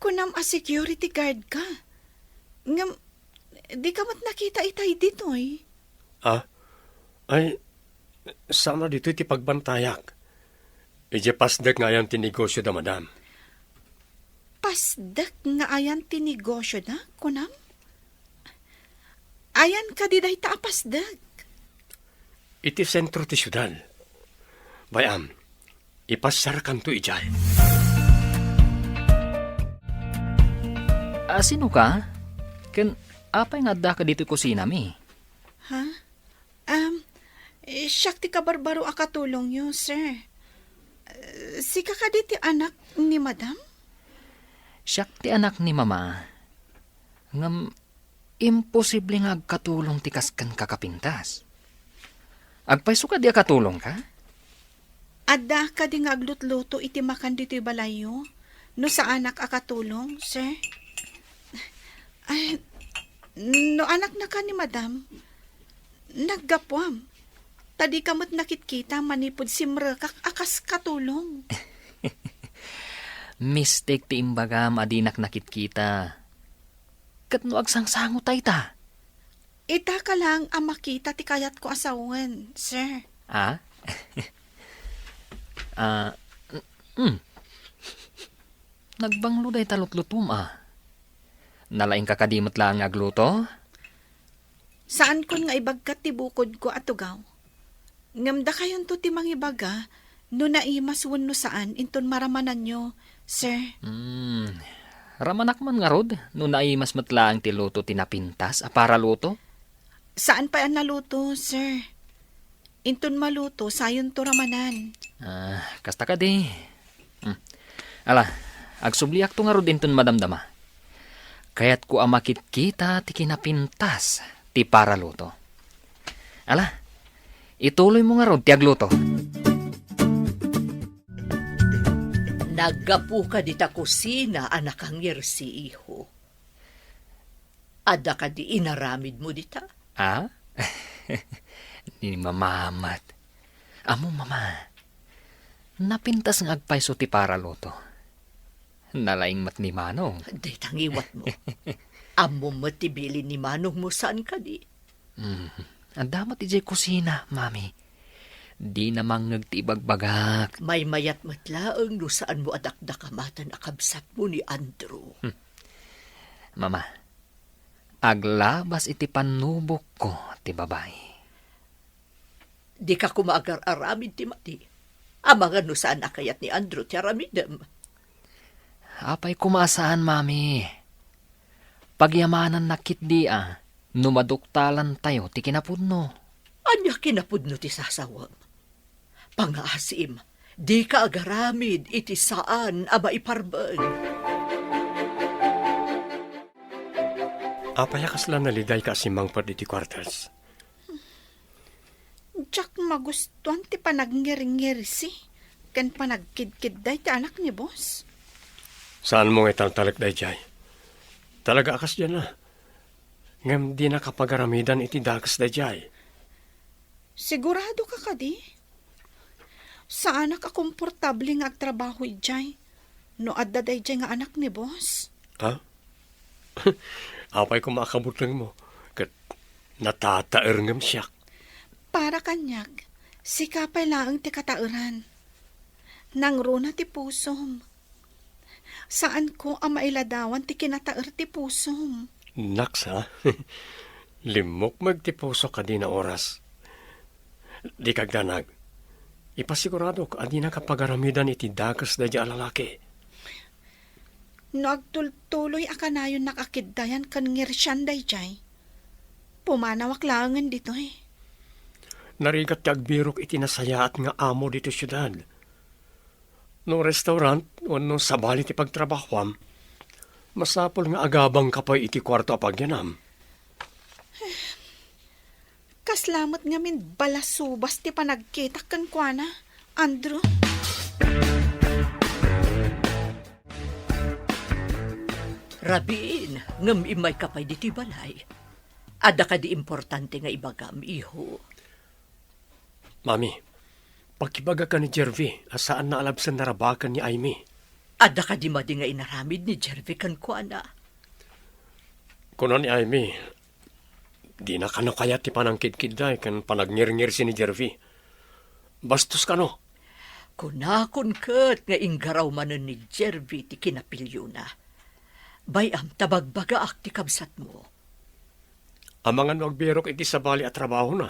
Kunam a security guard ka. Ngem, di ka met nakita itay ditoy. Ah? Ay, saan a ditoy ti pagbantayak. Idiay pasdek nga ayan ti negosio da, madam. Pasdek nga ayan ti negosio da, kunam? Ayan kadi dayta a pasdek? Iti sentro ti siudad. Bay-am, ipasiarkanto idiay. A, sino ka? Ken apay nga addaka ditoy kusinami? Ha? Um, eh, siak ti kabarbaro a katulongyo, sir. Eh, sika kadi ti anak ni madam? Siak ti anak ni mama. Ngem imposible nga agkatulong ti kas kenka a kapintas. Agpayso kadi a katulongka? Adda kadi nga aglutluto iti makan ditoy balayyo, no saanak a katulong, sir? Ay, no anaknaka ni madam, naggapuam. Ta dika met nakitkita manipud simrekak a kas katulong. Mistake ti imbagam a dinak nakitkita. Ket no agsangsango ta ita? Ita ka laeng a makita ti kayatko a sawen, sir. Ah? Ah, mm. Nagbanglo dayta lutlutom, ah. Nalaingka kadi met laeng nga agluto? Saankon nga ibagkat ti bukodko a tugaw. Ngem dakayonto ti mangibaga no naimas wenno saan inton maramananyo, sir. Hmm, ramanak man ngarud no naimas met laeng ti luto ti napintas a para luto? Saan pay a naluto, sir. Inton maluto, sayonto ramanan. Ah, kasta kadi. Hmm. Ala, agsubliakto ngarud inton madamdama. Kayatko a makitkita ti kinapintas ti para luto. Ala, ituloymo ngarud ti agluto. Naggapuka dita kusina a nakangirsi, iho. Adda kadi inaramidmo dita? Ah? Ni Mama met. Ammom, Mama, napintas nga agpayso ti para luto. Nalaing met ni Manong. Dayta ngiwatmo. Ammom met ti bilin ni Manongmo, saan kadi? Hmm. Adda met idiay kusina, Mami. Dina mangngeg ti ibagbagak. Maymayat met laeng no saanmo a dakdakamaten a kabsatmo ni Andrew. Hmm. Mama, aglabas iti pannubokko ti babai. Dika koma agar-aramid ti madi. Amangan no saan a kayat ni Andrew ti aramidem. Apay koma a saan, Mami. Pagyamanannak ketdi a no maduktalantayo ti kinapudno. Ania kinapudno ti sasawem? Pangaasim, dika agaramid iti saan a maiparbeng. Apay a kasla nalidayka a simmangpet iti quarters? Diak magustuan ti panagngirngirsi ken panagkidkidday ti anak ni boss. Saanmo nga italtalek daydiay? Talaga a kasdiay. Ngem dinaka pagaramidan iti dakes daydiay. Sigurado ka kadi? Saanak a komportable nga agtrabaho idiay no adda daydiay nga anak ni boss. Ha? Apay koma a kabutengmo ket natataer ngem siak? Para kaniak, sika pay laeng ti kataeran. Nangruna ti pusom. Saanko a mailadawan ti kinataer ti pusom. Naks, ha? Limmukmeg ti pusok adina oras. Dika agdanag. Ipasiguradok a dinaka pagaramidan iti dakes daydiay a lalaki. No agtultuloy a kanayonnak a kiddayan ken ngirsian daydiay, pumanawak laengen ditoy. Narigat ti agbirok iti nasayaat nga amo ditoy siudad. No restaurant wenno sabali ti pagtrabahoam, masapul nga agabangka pay iti kuarto a pagyanam. Kasla met ngamin balasubas ti panagkitak kenkuana, Andrew. Rabiin, ngem immayka pay ditoy balay. Adda kadi importante nga ibagam, iho? Mami, pakibagaka ni Jervy a saanna a labsen narabaken ni Aimee. Adda kadi madi nga inaramid ni Jervy kenkuana? Kuna ni Aimee, dina kano kayat ti panangkidkidday ken panagngirngirsi ni Jervy. Bastos kano. Kunakon ket nga inggaraw manen ni Jervy ti kinapiliona. Bay-am ta bagbagaak ti kabsatmo. Amangan no agbirok iti sabali a trabahona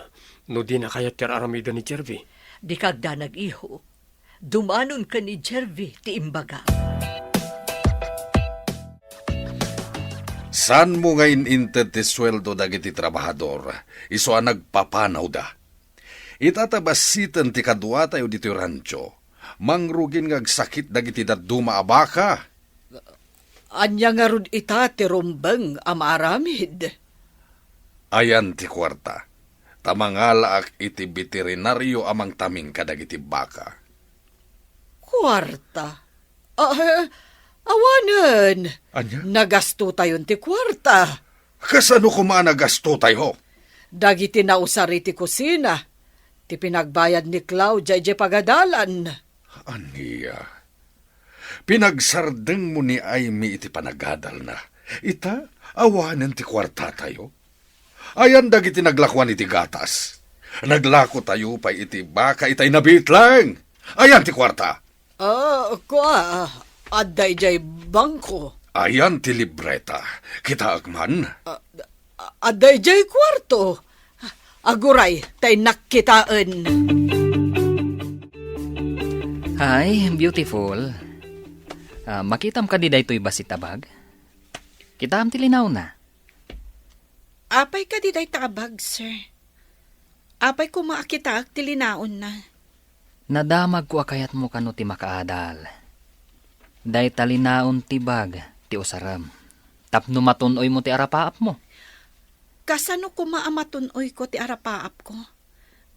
no dina kayat ti ar-aramiden ni Jervy. Dika agdanag, iho. Dumanon ken ni Jervy ti imbaga. Saanmo nga in-inted ti sueldo dagiti trabahador, isu a nagpapanawda. Ita ta basiten ti kaduatayo ditoy rancho, mangrugin nga agsakit dagiti dadduma a baka. Ania ngarud ita ti rumbeng a maaramid? Ayan ti kuarta, ta mangalaak iti beterinario a mangtaming kadagiti baka. Kuarta? Ah, awanen. Ania? Nagastotayon ti kuarta. Kasano koma a nagastotayo? Dagiti nausar iti kusina, ti pinagbayad ni Claudia idiay pagadalan. Ania? Pinagsardengmo ni Aimee iti panagadalna. Ita, awanen ti kuartatayo. Ayan dagiti naglakuan iti gatas. Naglakotayo pay iti baka itay nabitleng. Ayan ti kuarta. Ah, kua, adda idiay bangko. Ayan ti libreta. Kitaek man. Ah, adda idiay kuarto. Aguray, ta innak kitaen. Hi, beautiful. Ah, makitam kadi daytoy bassit a bag? Kitaem ti linaonna. Apay kadi dayta a bag, sir? Apay koma a kitaek ti linaonna? Nadamagko a kayatmo kano ti makaadal. Dayta linaon ti bag ti usarem. Tapno matun-oymo ti arapaapmo. Kasano koma a matun-oyko ti arapaapko?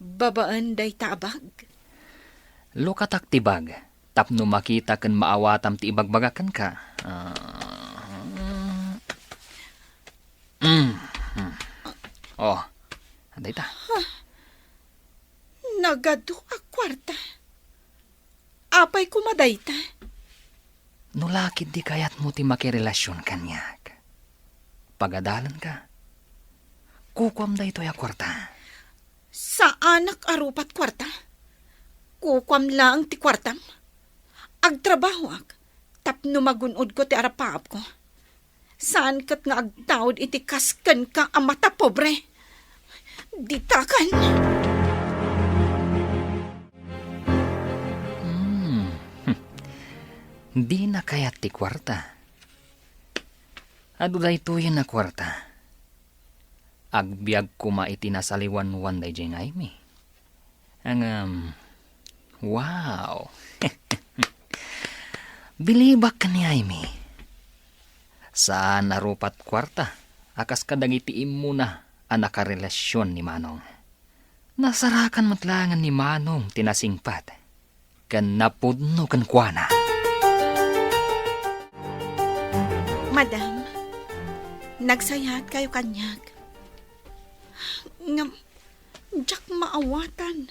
Babaen dayta a bag? Lukatak ti bag, tapno makita ken maawatam ti ibagbagak kenka. Ah, mm, mm. Oh, dayta. Nagadu a kuarta. Apay koma dayta? No lakid ti kayatmo ti makirelasion kaniak, pagadalenka. Kukuam daytoy a kuarta. Saanak a rupat kuarta. Kukuam laeng ti kuartam. Agtrabahoak tapno magun-odko ti arapaapko. Saan ket nga agtaud iti kas kenka a matapobre. Ditakan! Hmm. Dina kayat ti kuarta. Adu daytoyen a kuarta. Agbiag koma iti nasaliwanwan daydiay nga Aimee. Ngem, wow! Bilibak ken ni Aimee. Saan a rupat kuarta a kas kadagiti immuna a nakarelasion ni Manong. Nasarakan met laengen ni Manong ti nasingpet ken napudno kenkuana. Madam, nagsayaatkay kaniak. Ngem, diak maawatan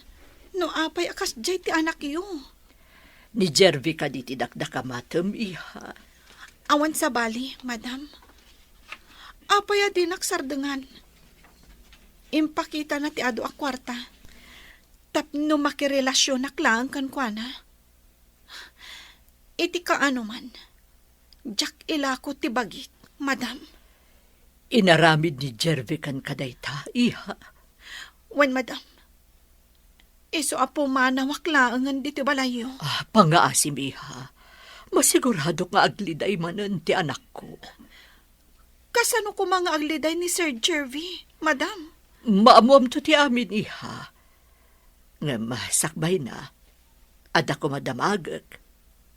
no apay a kasdiay ti anakyo. Ni Jervie kadi ti dakdakamatem, iha? Awan sabali, madam. Apay a dinak sardengan? Impakitana ti adu a kuarta tapno makirelasionak laeng kenkuana. Iti kaanoman, diak ilako ti bagik, madam. Inaramid ni Jervie kenka dayta, iha? Wen, madam. Isu a pumanawak laengen ditoy balayyo. Ah, pangngaasim, iha. Masiguradok nga agliday manen ti anakko. Kasano koma nga agliday ni Sir Jervie, madam? Maammoamto ti amin, iha. Ngem sakbayna, adda koma damagek,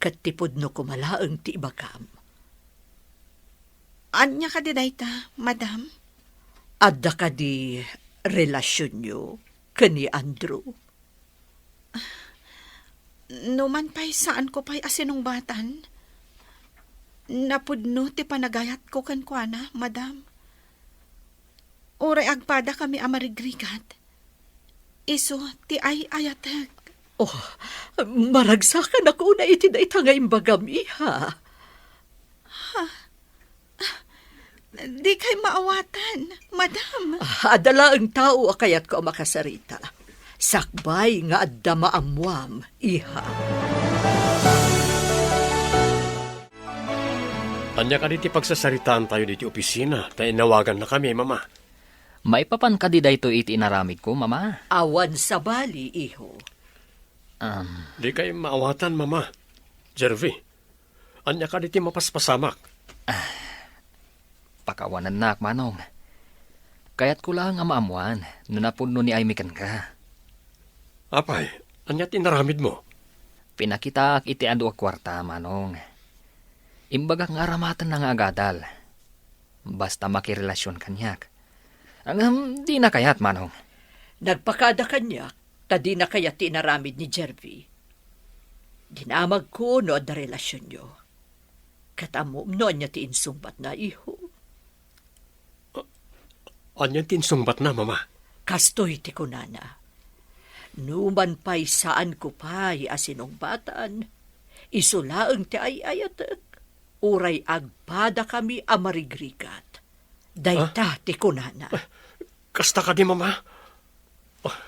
ket ti pudno koma laeng ti ibagam. Ania kadi dayta, madam? Adda kadi relasionyo ken ni Andrew? Numan pay saanko pay a sinungbatan, napudno ti panagayatko kenkuana, madam. Uray agpadakami a marigrigat, isu ti ay-ayatek. Oh, maragsakanak unay iti dayta nga imbagam, iha. Dikay maawatan, madam. Ah, adda laeng tao a kayatko a makasarita. Sakbay nga adda maammoam, iha. Ania kadi ti pagsasaritaantayo ditoy opisina ta inawagannakami, Mama? Maipapan kadi daytoy iti inaramidko, Mama? Awan sabali, iho. Um, Dikay maawatan, Mama. Jervie, ania kadi ti mapaspasamak? Pakawanennak, Manong. Kayatko laeng a maammoan no napudno ni Aimee kenka. Apay, ania ti inaramidmo? Pinakitaak iti adu a kuarta, Manong. Imbagak nga aramatenna nga agadal. Basta makirelasion kaniak. Ngem, dina kayat, Manong. Nagpakada kaniak ta dina kayat ti inaramid ni Jervie. Dinamagko no adda relasionyo. Ket ammom no ania ti insungbatna, iho? Ania ti insungbatna, Mama? Kastoy ti kunana, "Numan pay saanko pay a sinungbatan, isu laeng ti ay-ayatek, uray agpadakami a marigrigat." Dayta ti kunana. Kasta kadi, Mama? Oh.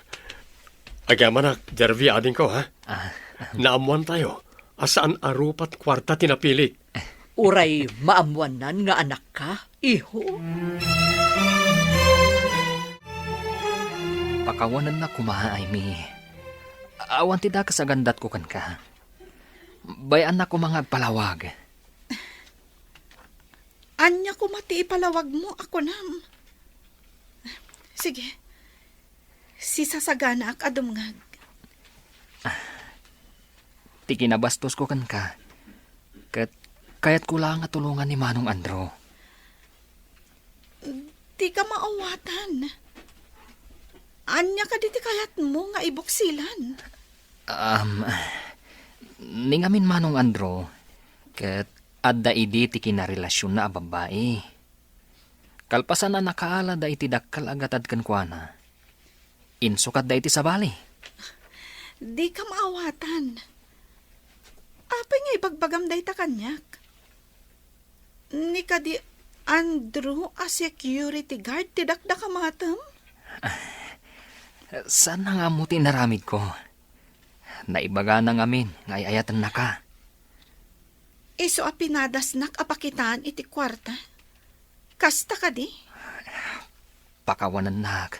Agyamanak, Jervie, adingko, ha? Ah. Naammoantayo a saan a rupat kuarta ti napilik. Uray maammoannan nga anakka, iho? Pakawanennak koma, Amy. Awan ti dakes a gandatko kenka. Bay-annak koma nga agpalawag. Ania koma ti ipalawagmo a kunam? Sige, sisasaganaak a dumngeg. Ti kinabastosko kenka, ket kayatko laeng a tulongan ni Manong Andrew. Dika maawatan. Ania kadi ti kayatmo nga ibuksilan? Um, ni ngamin, Manong Andrew, ket adda idi ti kinarelasionna a babbai. Kalpasan a nakaalada iti dakkel a gatad kenkuana, insukatda iti sabali. Dika maawatan. Apay nga ibagbagam dayta kaniak? Ni kadi Andrew a security guard ti dakdakamatem? Saanna nga ammo ti inaramidko. Naibagana ngamin nga ay-ayatennaka. Isu a pinadasnak a pakitaan iti kuarta. Kasta kadi? Pakawanennak.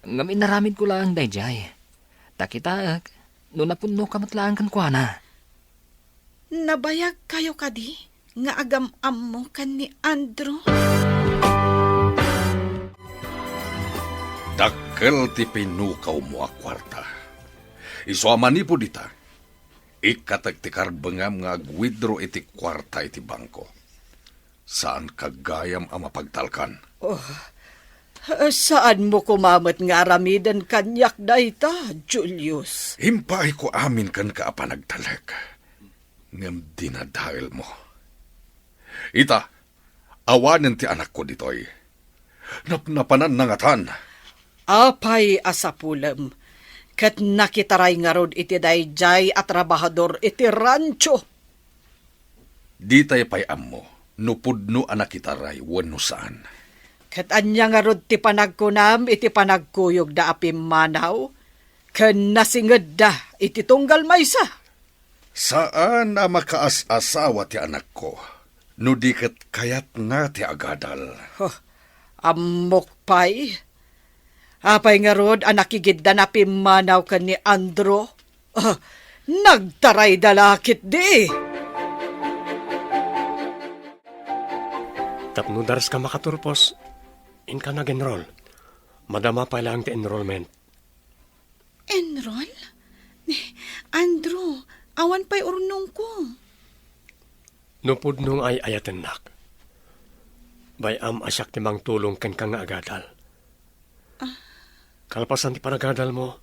Ngem inaramidko laeng daydiay. Ta kitaek, no napudnoka met laeng kenkuana. Nabayagkayo kadi nga agam-ammo ken ni Andrew? Dakkel ti pinukawmo a kuarta. Isu a manipud ita, ikkatek ti karbengam nga ag-withdraw iti kuarta iti bangko. Saanka gayam a mapagtalkan. Oh, saanmo koma met nga aramiden kaniak dayta, Julius. Impaayko amin kenka a panagtalek, ngem dinadaelmo. Ita, awanen ti anakko ditoy. Napnapananna ngatan. Apay a sapulem, ket nakitaray ngarud iti daydiay a trabahador iti rancho? Ditay pay ammo no pudno a nakitaray wenno saan. Ket ania ngarud ti panagkunam iti panagkuyogda a pimmanaw ken nasingedda iti tunggal maysa? Saan a makaas-asawa ti anakko no di ket kayatna ti agadal. Huh, ammok pay. Apay ngarud a nakigiddan a pimmanaw ken ni Andrew? Ah, nagtarayda la ketdi. Tapno dares ka makaturpos, inka nag-enroll. Madama pay laeng ti enrollment. Enroll? Andrew, awan pay urnongko. No pudno nga ay-ayatennak, bay-am a siak ti mangtulong kenka nga agadal. Ah. Kalpasan ti panagadalmo,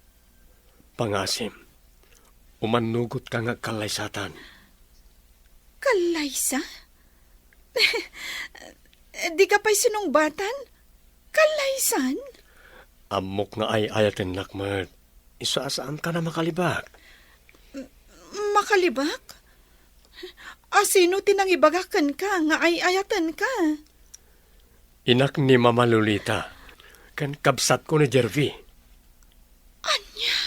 pangasim, umannugotka nga agkallaysatan. Kallaysa? Dika pay sinungbatan? Kallaysan? Ammok nga ay-ayatennak met. Isu a saanka a makalibak. M-, makalibak? A sino ti nangibaga kenka nga ay-ayatenka? Inak ni Mama Lolita, ken kabsatko ni Jervy. Ania?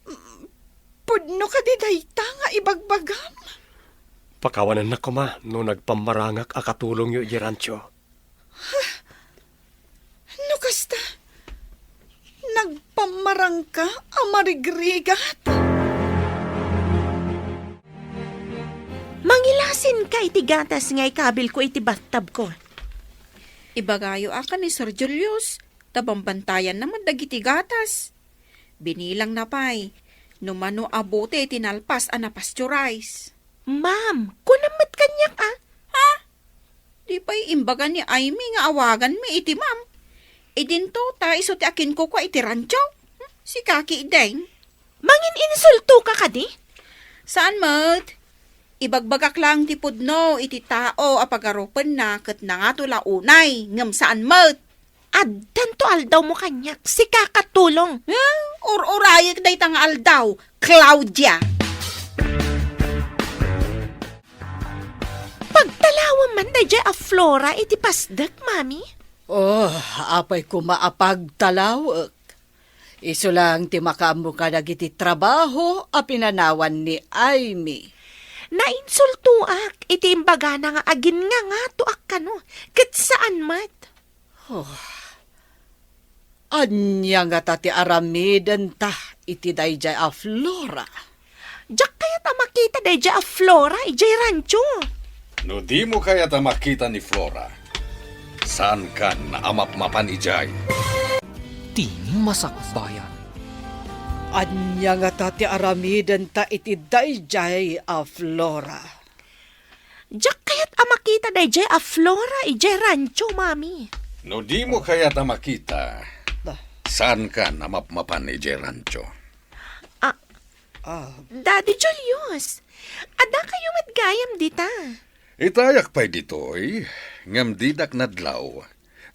M-, pudno kadi dayta nga ibagbagam? Pakawanennak koma no nagpammarangak a katulongyo idiay rancho. No kasta, nagpammarangka a marigrigat? Mangilasinka iti gatas nga ikabilko iti bathtubko. Ibagayo a ken ni Sir Julius, ta bambantayanna met dagiti gatas. Binilangna pay no mano a bote ti nalpas a napasteurize. Ma'am, kunam met kaniak a. Ha? Di pay imbaga ni Aimee nga awaganmi iti ma'am. Idinto ta isu ti akinkukua iti rancho. Hmm? Sika ketdin. Mangin-insultoka kadi? Saan met. Ibagbagak laeng ti pudno iti tao a pagarupenna ket nangato la unay, ngem saan met. Addanto aldawmo kaniak, sika katulong. Eh, ur-urayek dayta nga aldaw, Claudia. Pagtalawem man daydiay a Flora iti pasdek, Mami? Oh, apay koma a pagtalawek. Isu laeng ti makaammo kadagiti trabaho a pinanawan ni Aimee. Nainsultoak iti imbagana nga aginngangato a kano, ket saan met. Oh. Ania ngata ti aramidenta iti daydiay a Flora? Diak kayat a makita daydiay a Flora idiay rancho. No dimo kayat a makita ni Flora, saankan a mapmapan idiay. Ti masakbayan. Ania ngata ti aramidenta iti daydiay a Flora? Diak kayat a makita daydiay a Flora idiay rancho, Mami. No dimo kayat a makita, Ba. Saankan a mapmapan idiay rancho. Ah, Ah. Daddy Julius, adda kayo met gayam dita. Itayak pay ditoy, ngem didak nadlaw,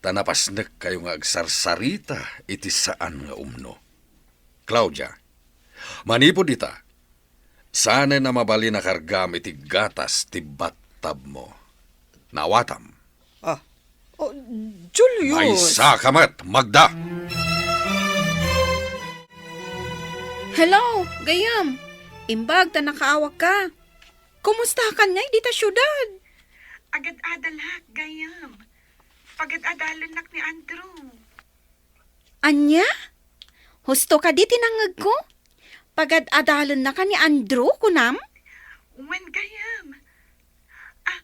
ta napasnek kayo nga agsarsarita iti saan nga umno. Claudia, manipud ita, saanen a mabalin a kargam iti gatas ti battabmo. Naawatam. Ah, oh, Julius. Maysa ka met, Magda! Hello, gayyem. Imbag ta nakaawagka. Kumustakan ngay dita siudad? Agad-adalak, gayyem. Pagad-adalennak ni Andrew. Ania? Husto kadi ti nangngegko? Pagad-adalennaka ni Andrew, kunam? Wen, gayyem. Ah,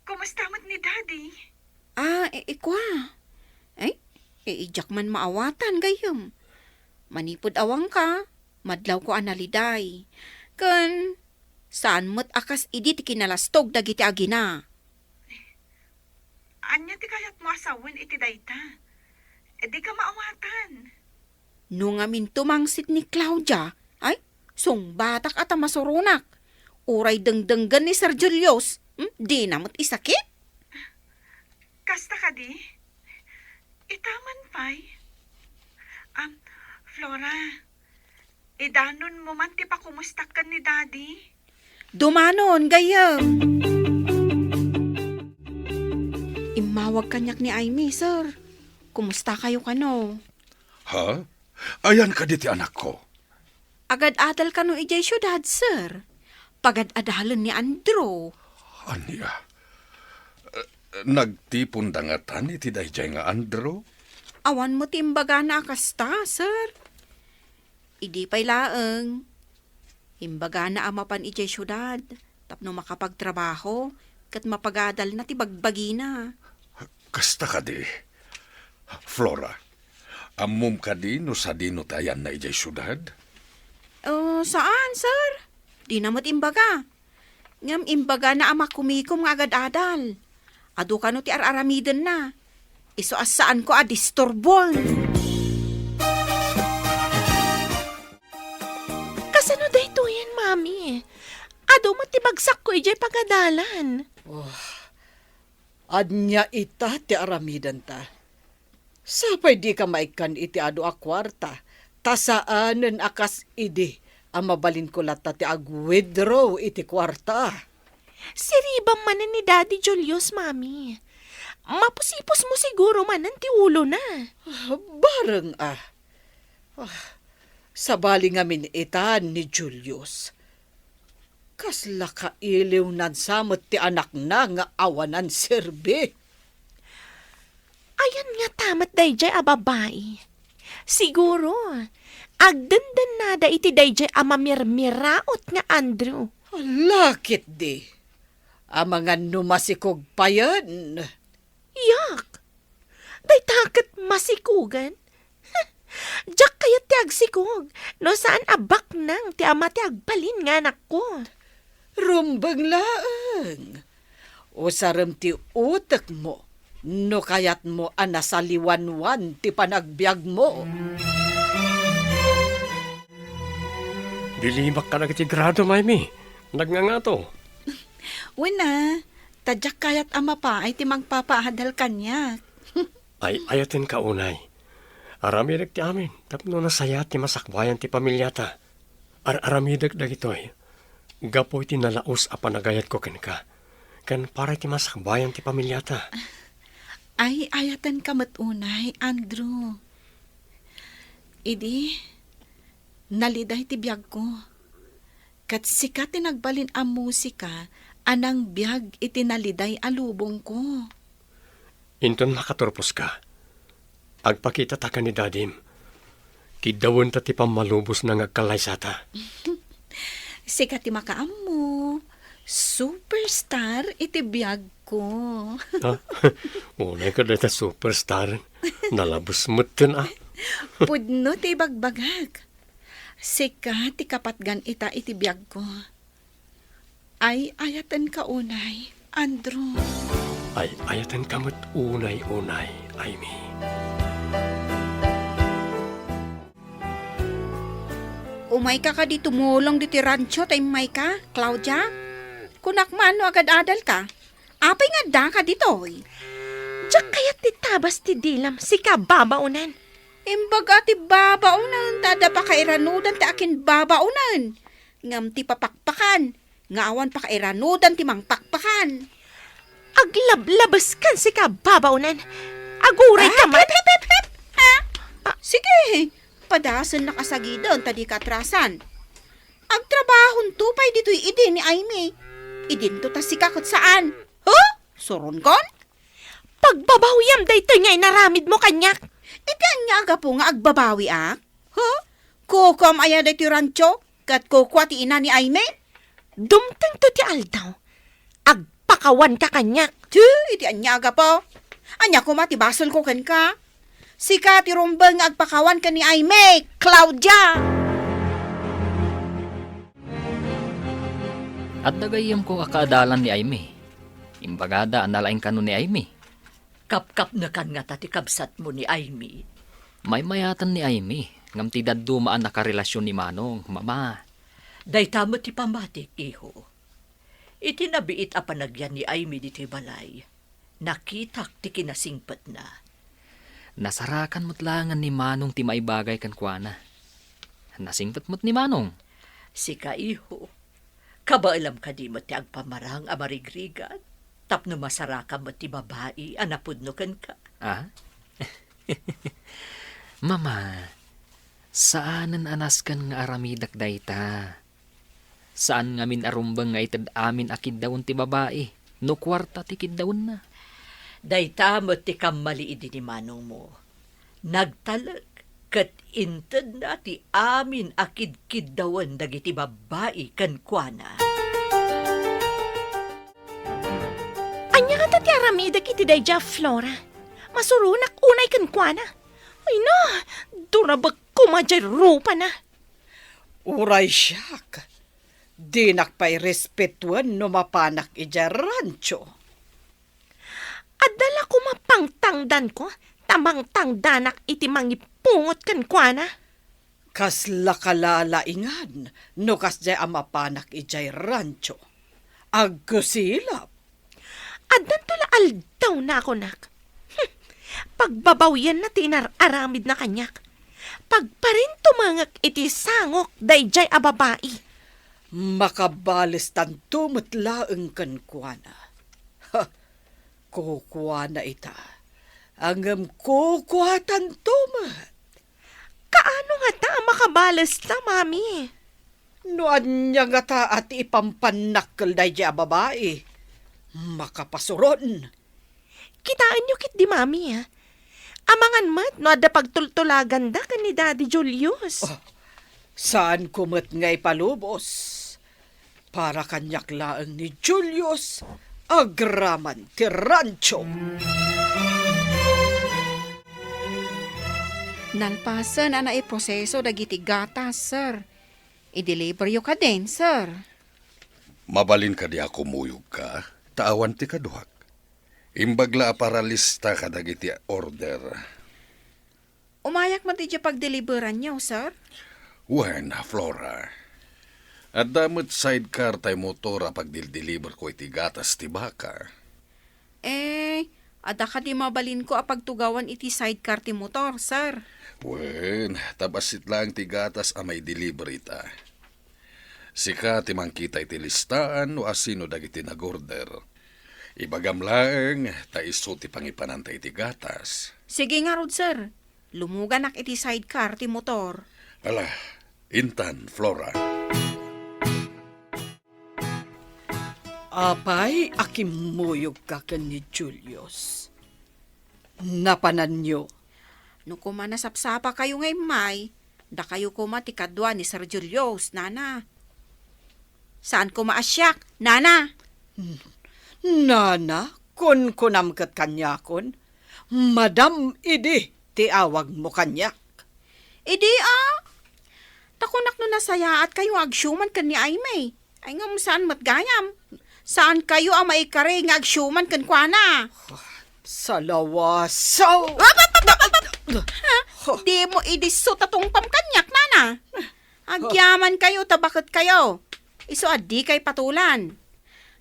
kumusta met ni Daddy? Ah, i-, ikua. Ay, i-, idiak man maawatan, gayyem. Manipud awangka, madlawko a naliday. Ken, saan met a kas idi ti kinalastog dagiti agina. Ania ti kayatmo a sawen iti dayta? Dika maawatan. No ngamin tumangsit ni Claudia, ay, sungbatak a ta masuronak. Uray dengdenggen ni Sir Julius, hmm, dina met isakit. Kasta kadi? Itaman pay? Am, Flora, idanonmo man ti pakumustak ken ni Daddy? Dumanon, gayyem. Immawag kaniak ni Aimee, sir. Kumusta kayo kano? Ha? Ayan kadi ti anakko? Agad-adal kano idiay siudad, sir? Pagad-adalen ni Andrew. Ania? Eh, nagtiponda ngatan iti daydiay nga Andrew? Awan met ti imbagana a kasta, sir. Idi pay laeng, imbagana a mapan idiay siudad tapno makapagtrabaho ket mapagadalna ti bagbagina. Kasta kadi. Flora, ammom kadi no sadino ti ayanna idiay siudad? Oh, saan, sir? Dina met imbaga. Ngem imbagana a makumikom nga agad-adal. Adu kano ti ar-aramidenna. Isu a saanko a disturbon. Kasano daytoyen, Mami? Adu met ti bagsakko idiay pagadalan. Oh, ania ita ti aramidenta? Sapay dika maikkan iti adu a kuarta, ta saanen a kas idi a mabalinko latta ti ag-withdraw iti kuarta. Siribam manen ni Daddy Julius, Mami. Mapusipusmo siguro manen ti ulona. Bareng a. Ah, sabali ngamin ita ni Julius. Kasla kailiwnan sa met ti anakna nga awanan serbi. Ayan ngata met daydiay a babai. Siguro, agdendennada iti daydiay a mamirmiraot nga Andrew. Ala ketdi, amangan no masikog payen. Yak, dayta ket masikugan. Diak kayat ti agsikog no saan a baknang ti ama ti agbalin nga anakko. Rumbeng laeng. Usarem ti utekmo no kayatmo a nasaliwanwan ti panagbiagmo. Dilimak kadagiti grado, Maymi. Nagngangato. Wen a, ta diak kayat a mapaay ti mangpapaadal kaniak. Ay-ayatenka unay. Aramidek ti amin tapno nasayaat ti masakbayan ti familiata. Ar-aramidek dagitoy gapu iti nalaus a panagayatko kenka, ken para iti masakbayan ti familiata. Ay-ayatenka met unay, Andrew. Idi, naliday ti biagko. Ket sika ti nagbalin a musika a nangbiag iti naliday a lubongko. Inton makaturposka, Agpakitata ken ni Dadim. Kiddawenta ti pammalubosna nga agkallaysata. Sika ti makaammo. Superstar iti biagko. Ha? Unay ka dayta superstar. Nalabos metten, a. Pudno ti ibagbagak. Sika ti kapatgan ita iti biagko. Ay-ayatenka unay, Andrew. Ay-ayatenka met unay-unay, Aimee. Umayka kadi tumulong ditoy rancho ta immayka, Claudia? Kunak man no agad-adalka. Apay nga addaka ditoy? Diak kayat ti tabas ti dilam, sika babaonen. Imbaga ti babaonen, ta adda pakairanudan ti akinbabaonen. Ngem ti papakpakan, nga awan pakairanudan ti mangpakpakan. Aglablabeskan, sika babaonen. Aguray ka man. Hep, hep, hep, hep! Ha? Ah. Sige, padasennak a sagiden ta dika atrasan. Agtrabahonto pay ditoy idi ni Aimee. Idinto ta sika ket saan. Huh? Suronkon? Pagbabawiam daytoy nga inaramidmo kaniak. Iti ania a gapu nga agbabawiak? Huh? Kukuam aya daytoy rancho? Ket kukua ti ina ni Aimee? Dumtengto ti aldaw. Agpakawanka kaniak. Ti, iti ania a gapu? Ania koma ti basolko kenka? Sika ti rumbeng nga agpakawan ken ni Aimee, Claudia! Adda gayyemko a kaadalan ni Aimee. Imbagada a nalaing kano ni Aimee. Kapkapnekan ngata ti kabsatmo ni Aimee? Maymayaten ni Aimee, ngem ti dadduma a nakarelasion ni Manong, Mama. Dayta met ti pammatik, iho. Iti nabiit a panagyan ni Aimee ditoy balay, nakitak ti kinasingpetna. Nasarakan met laengen ni Manong ti maibagay kenkuana. Nasingpet met ni Manong. Sika, iho, kabaelam kadi met ti agpamarang a marigrigat tapno masarakan met ti babai a napudno kenka? Ah? Mama, saanen a nasken nga aramidek dayta. Saan ngamin a rumbeng nga ited amin a kiddawen ti babai no kuarta ti kiddawenna. Dayta met ti kammali idi ni manongmo. Nagtalek ket intedna ti amin a kidkiddawen dagiti babbai kenkuana. Ania ngata ti aramidek iti daydiay a Flora? Masuronak unay kenkuana. Ay na, durabek koma diay rupana. Uray siak, dinak pay respetuen no mapanak idiay rancho. Adda la koma pangtangdanko, ta mangtangdanak iti mangipungot kenkuana. Kasla kalalaingan no kasdiay a mapanak idiay rancho. Agkusilap. Addanto la aldawna a kunak. Hmm. Pagbabawianna ti inar-aramidna kaniak. Pagparintumengek iti sangok daydiay a babai. Makabalestanto met laeng kenkuana. Ha, kukuana ita. Ngem kukuatanto met. Kaano ngata a makabalesta, Mami? No ania ngata a ti ipampanakkel daydiay a babai, makapasuron. Kitaenyo ketdi, Mami, a. Amangan met no adda pagtultulaganda ken ni Daddy Julius. Oh, saanko met nga ipalubos. Para kaniak laeng ni Julius agraman ti rancho. Nalpasen a naiproseso dagiti gatas, sir. I-deliveryo kadin, sir. Mabalin kadi a kumuyogka, ta awan ti kaduak. Imbag la a paralista kadagiti order. Umayak met idiay pagdeliveranyo, sir? Wen, Flora. Adda met sidecar tay motor a pagdildeliverko iti gatas ti baka. Eh, adda kadi mabalinko a pagtugawan iti sidecar ti motor, sir? Wen, ta bassit laeng ti gatas a maideliver ita. Sika ti mangkita iti listaan no asino dagiti nag-order. Ibagam laeng ta isu ti pangipananta iti gatas. Sige ngarud, sir. Lumuganak iti sidecar ti motor. Ala, intan, Flora. Apay a kimmuyogka ken ni Julius? Napananyo? No koma nasapsapakayo nga immay, dakayo koma ti kadua ni Sir Julius, nana. Saan koma a siak, nana? Nana, kunkunam ket kaniakon, Madam idi ti awagmo kaniak. Idi a, ta kunak no nasayaatkayo nga agsiuman ken ni Aimee. Ay, ngem saan met gayam. Saankayo a maikari nga agsiuman kenkuana. Salawasaw! Ap, ap, ap, ap, ap! Ha? Dimo idi isu ta tungpam kaniak, nana. Agyamankayo ta baketkayo. Isu a dikay patulan.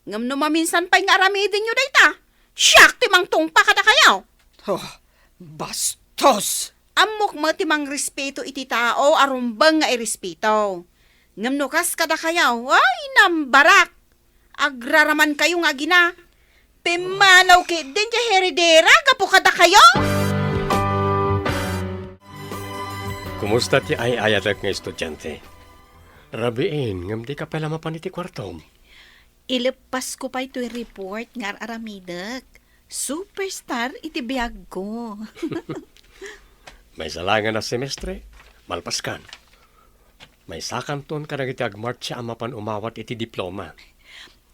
Ngem no maminsan pay nga aramidenyo dayta, siak ti mangtungpa kadakayo. Oh, bastos! Ammok met ti mangrespeto iti tao a rumbeng nga irespeto. Ngem no kas kadakayo, ay, nambarak! Agraramankayo nga agina. Pimmanaw ketdin ti heredera gapu kadakayo! Kumusta ti ay-ayatek nga estudiante? Rabiin, ngem dika pay la mapan iti kuartom. Ileppasko pay toy report nga ar-aramidek. Superstar iti biagko. Maysa laengen a semestre, malpaskan. Maysakanton kadagiti agmartsa a mapan umawat iti diploma.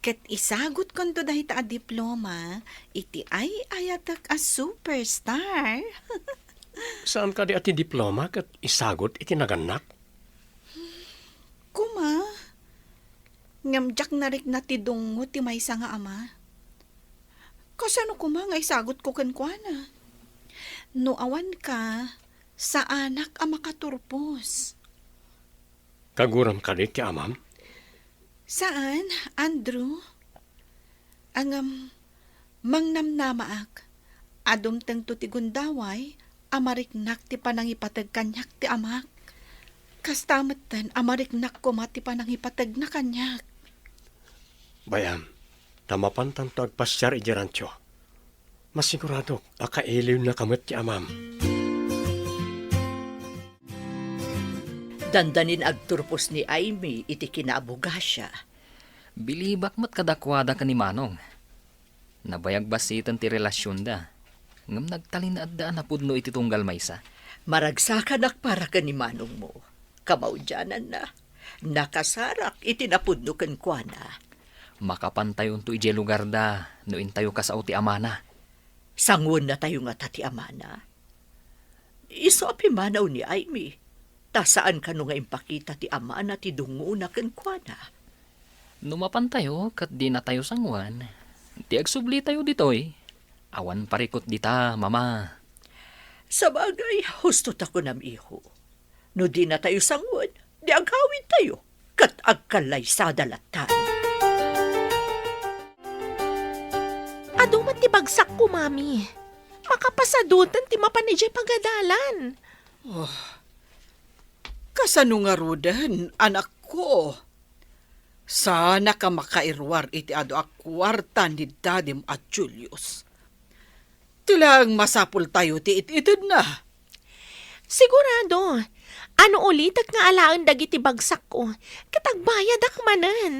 Ket isagutkonto dayta a diploma iti ay-ayatek a superstar. Saan kadi a ti diploma ket isagut iti nagannak? Koma, ngem diak narikna ti dungngo ti maysa nga ama. Kasano koma nga isagutko kenkuana? No awanka, saanak a makaturpos. Kaguram kadi ti amam? Saan, Andrew. Ngem, mangnamnamaak a dumtengto ti gundaway a mariknak ti panangipateg kaniak ti amak. Kasta metten a mariknak koma ti panangipategna kaniak. Bay-am, ta mapantanto agpasiar idiay rancho. Masiguradok a kailiwnaka met ti amam. Dandanin agturpos ni Aimee iti kinaabogasia. Bilibak met kadakuada ken ni Manong. Nabayag bassiten ti relasionda, ngem nagtalinaedda a napudno iti tunggal maysa. Maragsakanak para ken ni Manongmo. Kamaudiananna, nakasarak iti napudno kenkuana. Makapantayonto idiay lugarda no intayo kasao ti amana. Sanguennatayo ngata ti amana? Isu a pimmanaw ni Aimee, ta saan kano nga impakita ti amana ti dungngona kenkuana. No mapantayo ket dinatayo sanguan, ti agsublitayo ditoy, awan parikut dita, Mama. Sabagay, husto ta kunam, iho. No dinatayo sanguan, di agawidtayo, ket agkallaysada latta. Adu met ti bagsakko, Mami. Makapasadutan ti mapan idiay pagadalan. Oh, kasano ngaruden, anakko? Saanak a makairuar iti adu a kuarta ni dadim a Julius. Ti laeng masapultayo ti it-itedna. Sigurado, no ulitek nga alaen dagiti bagsakko, ket agbayadak manen.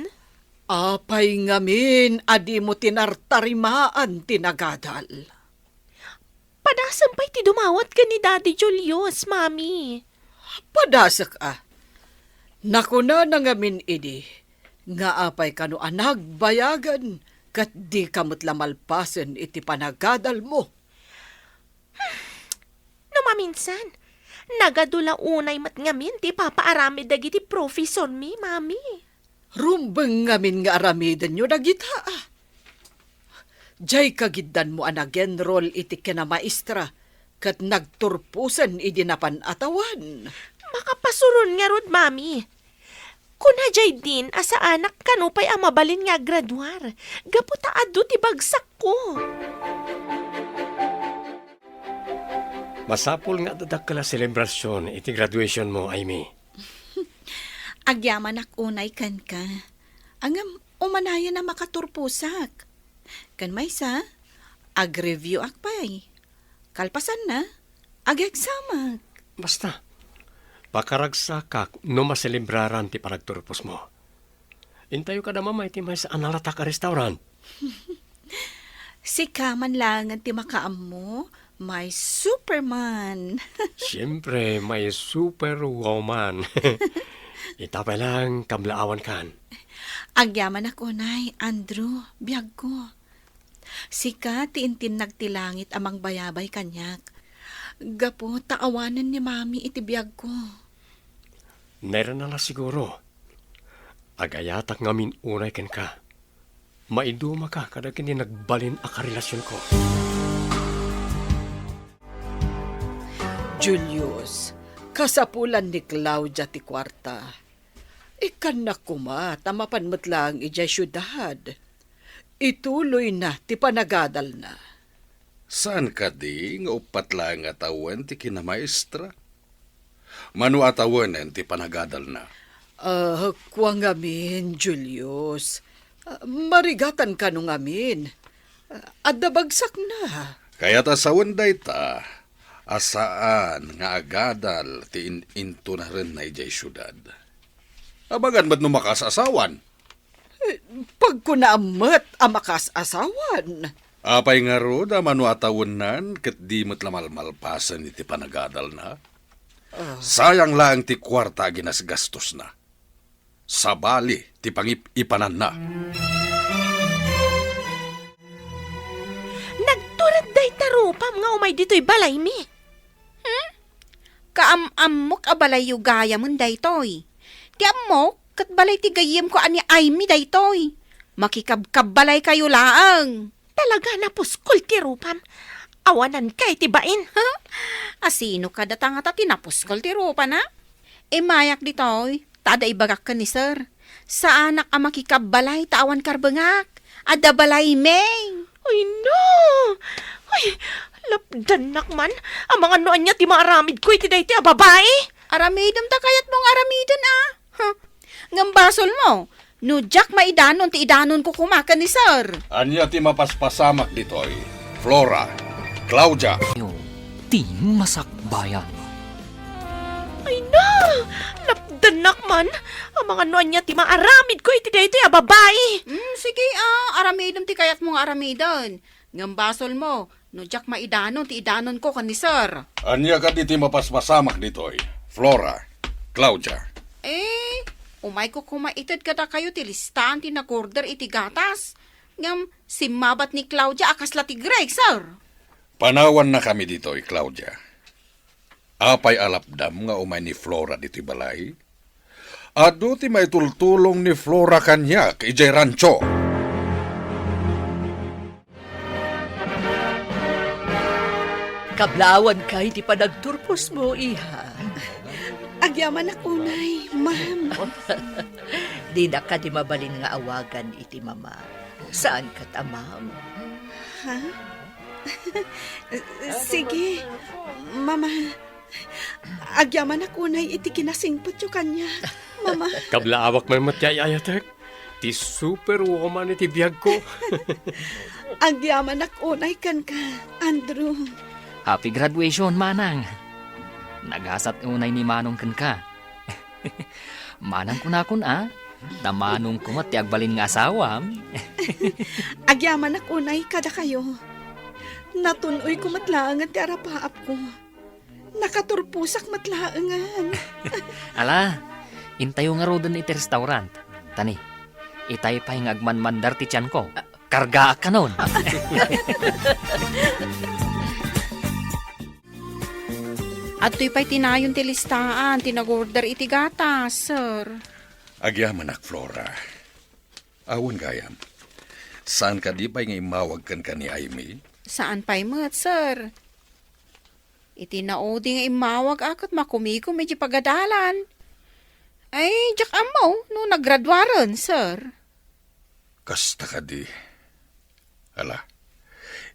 Apay ngamin a dimo tinartarimaan ti nagadal? Padasem pay ti dumawat ken ni Daddy Julius, Mami. Padasek a. Nakunana ngamin idi nga apay kano a nagbayagan ket dika met la malpasen iti panagadalmo. No maminsan, nagadu la unay met ngamin ti ipapaaramid dagiti profesormi, Mami. Rumbeng ngamin nga aramidenyo dagita, a. Diay kagiddanmo a nag-enroll iti kinamaestra ket nagturposen idi napan a tawen. Makapasuron ngarud, Mami. Kuna diay din a saanak kano pay a mabalin nga aggraduar, gapu ta adu ti bagsakko. Masapul nga adda dakkel a selebrasion iti graduationmo, Aimee. Agyamanak unay kenka. Ngem umanayen a makaturposak. Ken maysa, ag-review-ak pay. Kalpasanna, ag-exam-ak. Basta, pakaragsakak no maselebraran ti panagturposmo. Intayo kada Mama iti maysa a nalatak a restaurant. Sika man laengen ti makaammo My Superman. Siyempre, my Superwoman. Ita pay lang, kablaawankan. Agyamanak unay, Andrew, biagko. Sika ti intinnag ti langit a mangbayabay kaniak. Gapu ta awanen ni Mami iti biagko. Nairana la siguro. Agayatak ngamin unay kenka. Maidumaka kadagiti nagbalin a karelasionko. Julius, kasapulan ni Claudia ti kuarta. Ikkannak koma ta mapan met laeng idiay siudad. Ituloyna ti panagadalna. Saan kadi nga uppat laeng a tawen ti kinamaestra? Mano a tawenen ti panagadalna? Ah, kua ngamin, Julius. Ah, marigatan kano ngamin. Ah, adda bagsakna. Kayat a sawen dayta a saan nga agadal ti in-, intunarenna idiay siudad. Amangan met no makaas-asawan. Eh, pagkunaam met a makaas-asawan. Apay ngarud a mano a tawennan ket di met la malmalpasen iti panagadalna? Ah. Sayang laeng ti kuarta a ginasgastosna. Sabali ti pangip-ipananna. Nagtured dayta rupam nga umay ditoy balaymi. Hmm? Kaam-ammok a balayyo gayamen daytoy. Ti ammok, ket balay ti gayyemko a ni Aimee daytoy. Makikabkabbalaykayo laeng. Talaga napuskol ti rupam. Awananka iti bain, ha? Asino kadata ngata ti napuskol ti rupana? Immayak ditoy, ta adda ibagak ken ni Sir. Saanak a makikabbalay ta awan karbengak. Adda balaymi. Ay, no! Ay, lapdannak man. Amangan no ania ti maaramidko iti daytoy a babai? Aramidem ta kayatmo nga aramiden, a. Huh. Ngem basolmo, no diak maidanon ti idanonko koma ken ni Sir. Ania ti mapaspasamak ditoy? Flora, Claudia. Ti masakbayan. Ay na! Lapdannak man! Amangan no ania ti maaramidko iti daytoy a babai! Mm, sige, a, aramidem ti kayatmo nga aramiden. Ngem basolmo, no diak maidanon ti idanonko ken ni Sir. Ania kadi ti mapaspasamak ditoy, Flora, Claudia? Eh, umayko koma ited kadakayo ti listaan ti nagorder iti gatas. Ngem simmabat ni Claudia a kasla ti Greek, Sir. Panawannakami ditoy, Claudia. Apay a lapdam nga umay ni Flora ditoy balay? Adu ti maitultulong ni Flora kaniak idiay rancho. Kablaawanka iti panagturposmo, iha. Agyamanak unay, ma'am. Dinak kadi mabalin nga awagan iti mama. Saan ket a ma'am? Ha? Sige, mama. Agyamanak unay iti kinasingpetyo kaniak, mama. Kablaawak man met ti ay-ayatek. Ti superwoman iti biagko. Agyamanak unay kenka, Andrew. Happy graduation, Manang. Nagasat unay ni Manong kenka. Manang kunakon, a? Ta Manong koma ti agbalin nga asawam. Agyamanak unay kadakayo. Natun-oyko met laengen ti arapaapko. Nakaturposak met laengen. Ala, intayo ngaruden iti restaurant. Tani, itay pay nga agmanmandar ti tianko. Kargaak kanon. Adtoy pay ti nayon ti listaan ti nagorder iti gatas, sir. Agyamanak, Flora. Awan gayam. Saan kadi pay nga immawag kenka ni Aimee? Saan pay met, sir. Iti naudi nga immawag a ket makumigom iti pagadalan. Ay, diak ammo no nagraduaren, sir. Kasta kadi. Ala,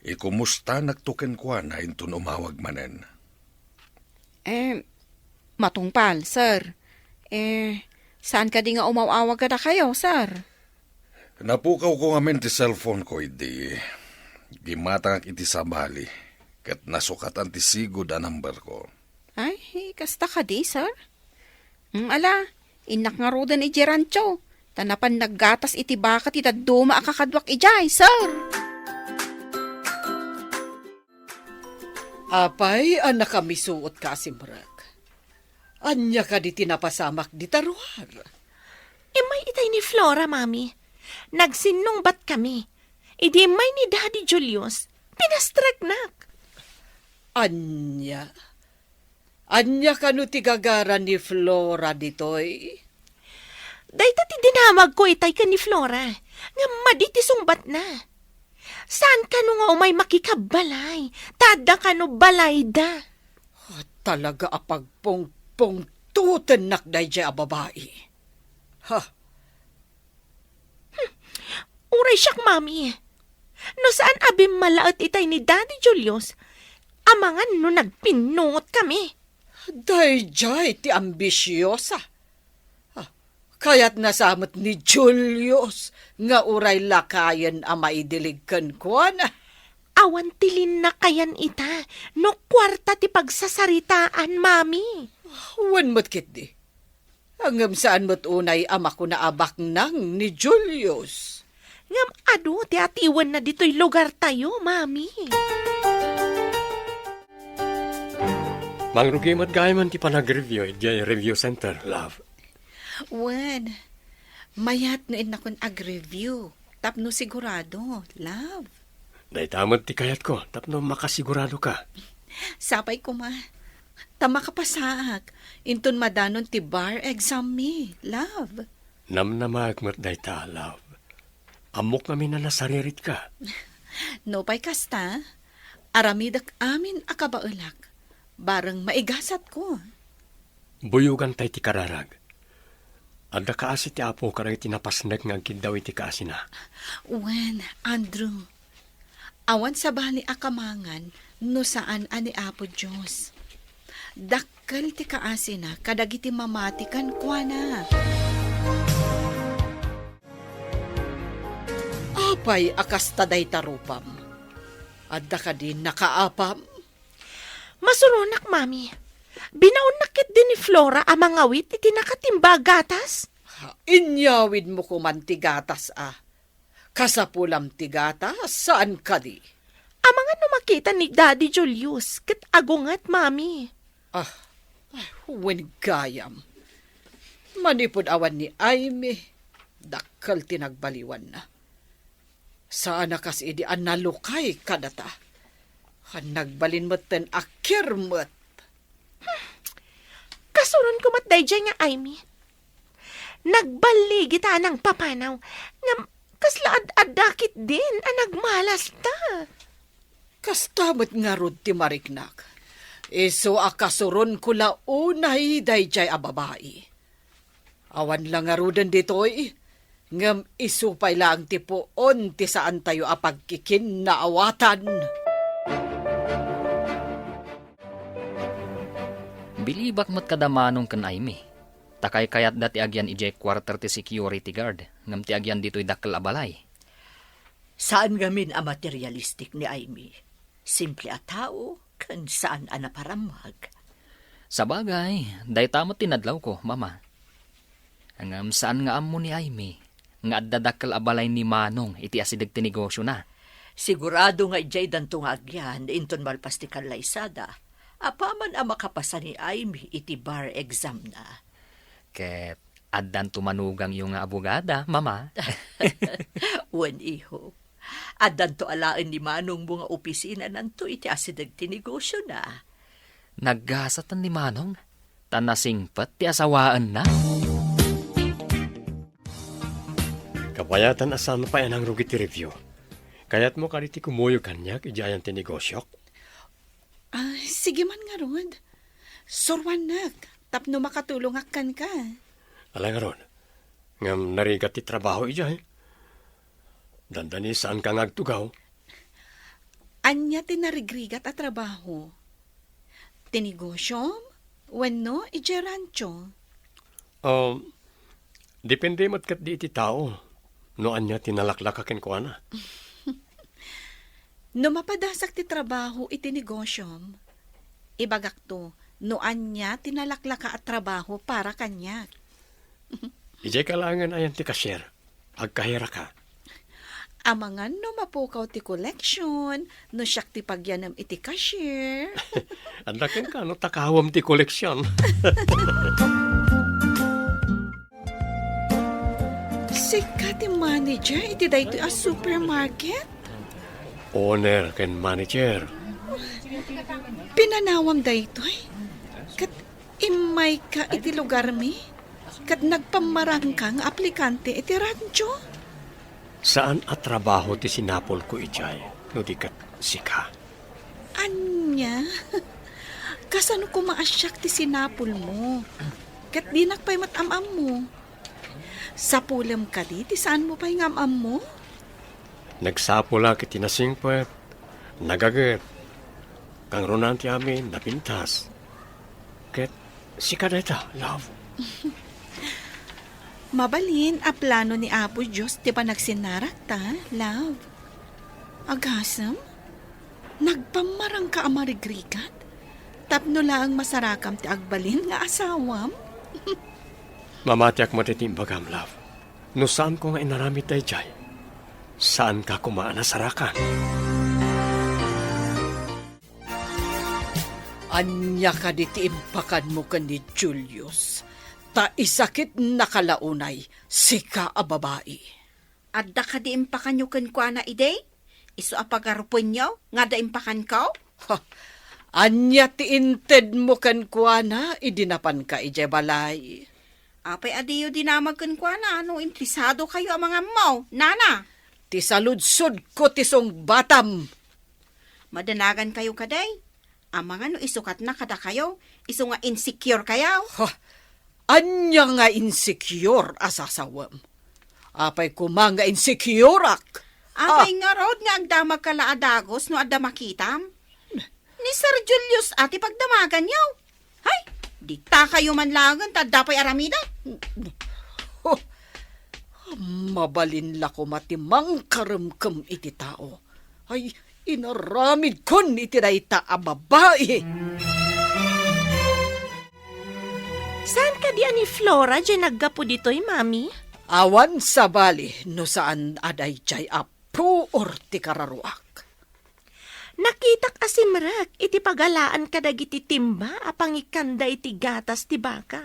ikumustanakto kenkuana inton umawag manen. Eh, matungpal, sir. Eh, saan kadi nga umaw-awag kadakayo, sir? Napukawko ngamin ti cellphone ko idi gimmatangak iti sabali ket nasukatan ti sigud a number ko. Ay, kasta kadi, sir? Mm, ala, innak ngaruden idiay rancho, ta napan naggatas iti baka ti dadduma a kakaduak idiay, sir. Apay a nakamisuot ka a simrek? Ania kadi ti napasamak dita ruar? Immay itay ni Flora, Mami. Nagsinnungbat kami. Idi immay ni Daddy Julius, pinastreknak. Ania? Ania kano ti gagara ni Flora ditoy? Dayta ti dinamagko itay ken ni Flora, ngem madi ti sungbatna. Saan kano nga umay makikabbalay, ta adda kano balayda. Ah, talaga a pagpungpungtotennak daydiay a babai. Ha? Uray siak, Mami. No saan a bimmalaet itay ni Daddy Julius, amangan no nagpinnungot kami. Daydiay ti ambisiosa. Ah, kayatna sa met ni Julius nga uray lakayen a maidilig kenkuana. Awan ti linnakayan ita no kuarta ti pagsasaritaan, Mami. Wen met ketdi. Ngem saan met unay a makuna a baknang ni Julius. Ngem adu ti atiwenna ditoy lugartayo, Mami. Mangrugi met gayam ti panag-review idiay review center, love. Wen, mayat no innakon ag-review tapno sigurado, love. Dayta met ti kayatko tapno makasiguradoka. Sapay koma. Ta makapasaak inton madanon ti bar exam mi, love. Namnamaek met dayta, love. Ammok ngamin a nasariritka. Nupay kasta, aramidek amin a kabaelak, bareng maigasatko. Buyogan tay ti kararag. Adda kaasi ti Apo kadagiti napasnek nga agkiddaw iti kaasina. Wen, Andrew, awan sabali a kamangan no saan a ni Apo Dios. Dakkel ti kaasina kadagiti mamati kenkuana. Apay a kasta dayta rupam? Adda kadi nakaapam? Masuronak, Mami. Binaonnak ketdi ni Flora a mangawit iti nakatimba a gatas. Ha, inyawidmo koman ti gatas, a. Kasapulam ti gatas, saan kadi? Amangan no makita ni Daddy Julius ket agunget, Mami. Ah, ay, wen gayam. Manipud awan ni Aimee, dakkel ti nagbaliwanna. Saan a kas idi a nalukay kadata. Nagbalin metten a kirmet. Kasuronko met daydiay nga Aimee. Nagballigita a nangpapanaw, ngem kasla ad-adda ketdin a nagmalasta. Kasta met ngarud ti mariknak. Isu a kasuronko la unay daydiay a babai. Awan la ngaruden ditoy, ngem isu pay laeng ti puon ti saantayo a pagkikinnaawatan. Bilibak met kada Manong ken Aimee, ta kaykayatda ti agyan idiay quarter ti security guard, ngem ti agyan ditoy dakkel a balay. Saan ngamin a materialistic ni Aimee. Simple a tao, ken saan a naparammag. Sabagay, dayta met ti nadlawko, Mama. Ngem saan nga ammo ni Aimee nga adda dakkel a balay ni Manong iti asideg ti negosiona. Sigurado nga idiaydanto nga agyan inton malpas ti kallaysada, apaman a makapasa ni Aimee iti bar examna. Ket addanto manugangyo nga abogada, Mama. Wen, iho. Addanto alaen ni Manongmo nga opisinananto iti asideg ti negosiona. Naggasat ni Manong, ta nasingpet ti asawaenna. Kabayatan a saan pay a nangrugi ti review. Kayatmo kadi ti kumuyog kaniak idiay ayan ti negosiok? Ah, sige man ngarud. Suruannak tapno makatulongak kenka. Ala ngarud, ngem narigat ti trabaho idiay. Dandani saanka nga agtugaw. Ania ti narigrigat a trabaho? Ti negosiom wenno idiay rancho? Um, depende met ketdi iti tao no ania ti nalaklaka kenkuana. No mapadasak ti trabaho iti negosiom, ibagakto no ania ti nalaklaka a trabaho para kaniak. Idiay ka laengen ayan ti cashier. Agkahiraka. Amangan no mapukaw ti koleksyon, no siak ti pagyanem iti cashier. Adda kenka no takawem ti koleksyon. Sika ti manager iti daytoy a supermarket? Owner ken manager. Pinanawam daytoy? Ket immayka iti lugarmi? Ket nagpammarangka nga aplikante iti radyo? Saan a trabaho ti sinapulko idiay, no di ket sika. Ania? Kasano koma a siak ti sinapulmo? Ket dinak pay met am-ammo. Sapulem kadi ti saanmo pay nga am-ammo? Nagsapulak iti nasingpet, nagaget, kangrunaan ti amin, napintas. Ket sika dayta, love. Mabalin a plano ni Apo Dios ti panagsinnarakta, love. Agasem, nagpammarangka a marigrigat? Tapno laeng masarakam ti agbalin nga asawam? Mamatiak met iti imbagam, love. No saanko nga inaramid daydiay, saanka koma a nasarakan. Ania kadi ti impakanmo ken ni Julius? Ta isakitnaka la unay, sika a babai. Adda kadi impakanyo kenkuana idi? Isu a pagarupenyo nga adda impakanko? Ha, ania ti intedmo kenkuana idi napanka idiay balay? Apay a diyo dinamag kenkuana no interesadokayo a mangammo, nana? Ti saludsodko ti sungbatam. Madanagankayo kadi? Amangan no isukatna kadakayo, isu nga insecure kayo. Ha? Ania nga insecure a sasawem? Apay koma nga insecureak? Apay Ah. ngarud nga agdamagka la a dagus no adda makitam? Ni Sir Julius a ti pagdamaganyo. Hay, ditakayo man laengen ta adda pay aramiden. Oh, mabalin la koma ti mangkaremkem iti tao. Ay, inaramidkon iti dayta a babai. Saan kadi a ni Flora diay naggapu ditoy, Mami? Awan sabali no saan a daydiay a puor ti kararuak. Nakitak a simrek iti pagalaan kadagiti timba a pangikanda iti gatas ti baka.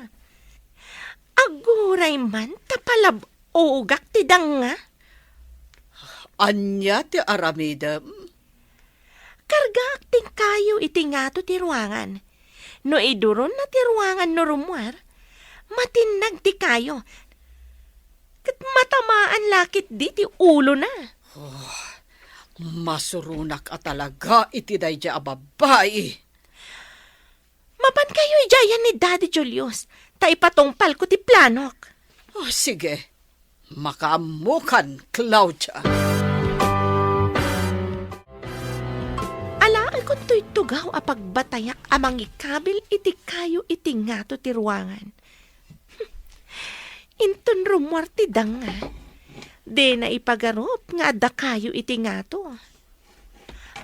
Aguray man ta palab-ogak ti danga. Ania ti aramidem? Kargaak ti kayo iti ngato ti ruangan. No iduronna ti ruangan no rummuar, matinnag ti kayo. Ket matamaan la ketdi ti ulona. Oh, masuronak a talaga iti daydiay a babai. Mapankayo idiayan ni Daddy Julius, ta ipatungpalko ti planok. Oh, sige. Makaammokan, Claudia. Alaekon toy tugaw a pagbatayak a mangikabil iti kayo iti ngato ti ruangan. Inton rummuar ti danga, dina ipagarup nga adda kayo iti ngato.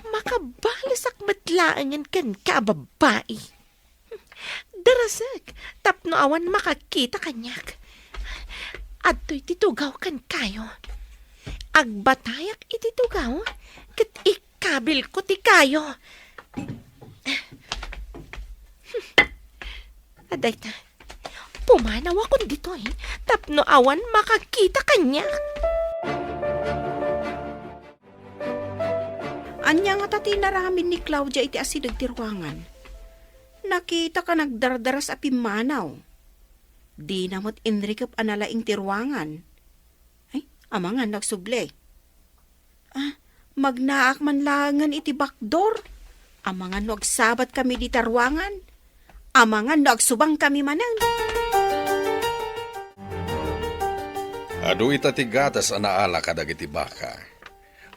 Makabalesak met laengen kenka a babai. Darasek, tapno awan makakita kaniak. Adtoy ti tugaw kenkayo. Agbatayak iti tugaw, ket ikabilko ti kayo. Adayta, pumanawakon ditoy, tapno awan makakita kaniak. Ania ngata ti inaramid ni Claudia iti asideg ti ruangan? Nakitaka nagdardaras a pimmanaw. Dina met inrikep a nalaing ti ruangan. Ay, amangan no agsubli. Ah, magnaak man laengen iti bakdor. Amangan no agsabatkami dita ruangan. Amangan no agsubangkami manen. Adu ita ti gatas a naala kadagiti baka.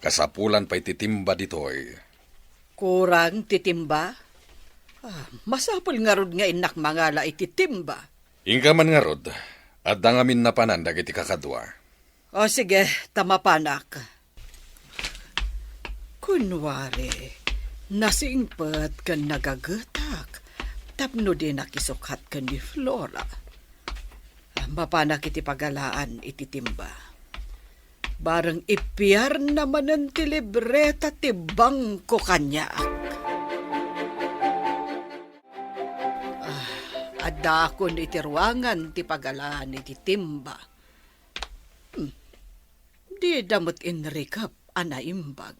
Kasapulan pay ti timba ditoy. Kurang ti timba? Ah, masapul ngarud nga innak mangala iti timba. Inka man ngarud, adda ngamin napanan dagiti kakadua. O sige, ta mapanak. Kunwari, nasingpet ken nagagetak tapno dinak isukat ken ni Flora. Mapanak iti pagalaan iti timba. Bareng ipiarna manen ti libreta ti bangko kaniak. Ah, addaakon iti ruangan ti pagalaan iti timba. Hmm. Dida met inrikep a naimbag.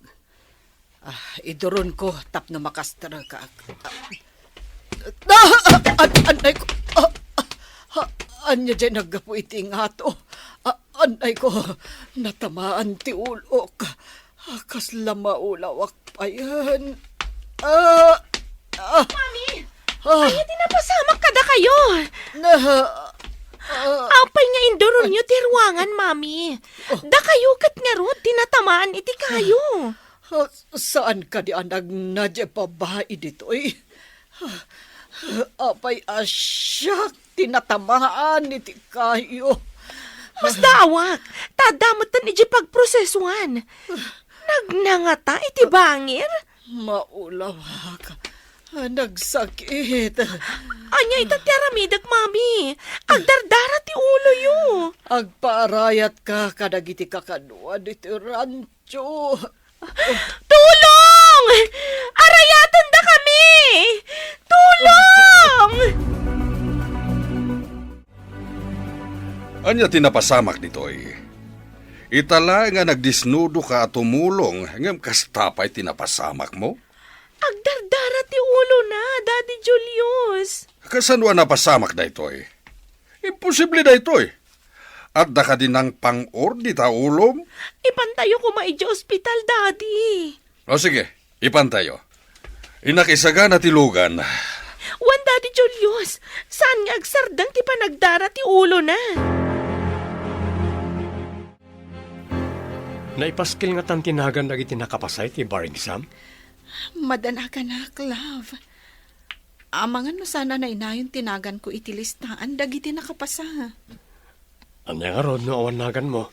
Ah, iduronko tapno makastrekak. Ah, ah, an-, anay ko. Ah, ah, ah, ania diay naggapu iti ingato? Ah, anay ko. Natamaan ti ulok. Ah, kasla maulawak payen. Ah, ah, Mami! Ah. Ania ti napasamak kadakayo? Na, ah. Apay nga induronyo ti ruangan, Mami? Oh. Dakayo ket ngarud ti natamaan iti kayo. Ah, saan kadi a nagna diay babai ditoy? Apay a siak ti natamaan iti kayo? Masdaawak, ta adda metten idiay pagprosesuan. Nagnangata iti bangir? Maulawak. Nagsakit. Ania ita ti aramidek, Mami? Agdardara ti uloyo. Agpaarayatka kadagiti kakaduan iti rancho. Tulong! Arayatendakami! Tulong! Ania ti napasamak ditoy? Ita laeng a nagdisnudoka a tumulong, ngem kasta pay ti napasamakmo? Agdardara ti ulona, Daddy Julius. Kasano a napasamak daytoy? Imposible daytoy. Adda kadi nangpang-or dita ulom? Ipantayo koma idiay ospital, Daddy. O sige, ipantayo. Innak isagana ti lugan. Wen, Daddy Julius, saan nga agsardeng ti panagdara ti ulona. Naipaskil ngatan ti nagan dagiti nakapasa iti bar exam? Madanaganak, love. Amangan no saan a nainayon ti naganko iti listaan dagiti nakapasa. Ania ngarud no awan naganmo?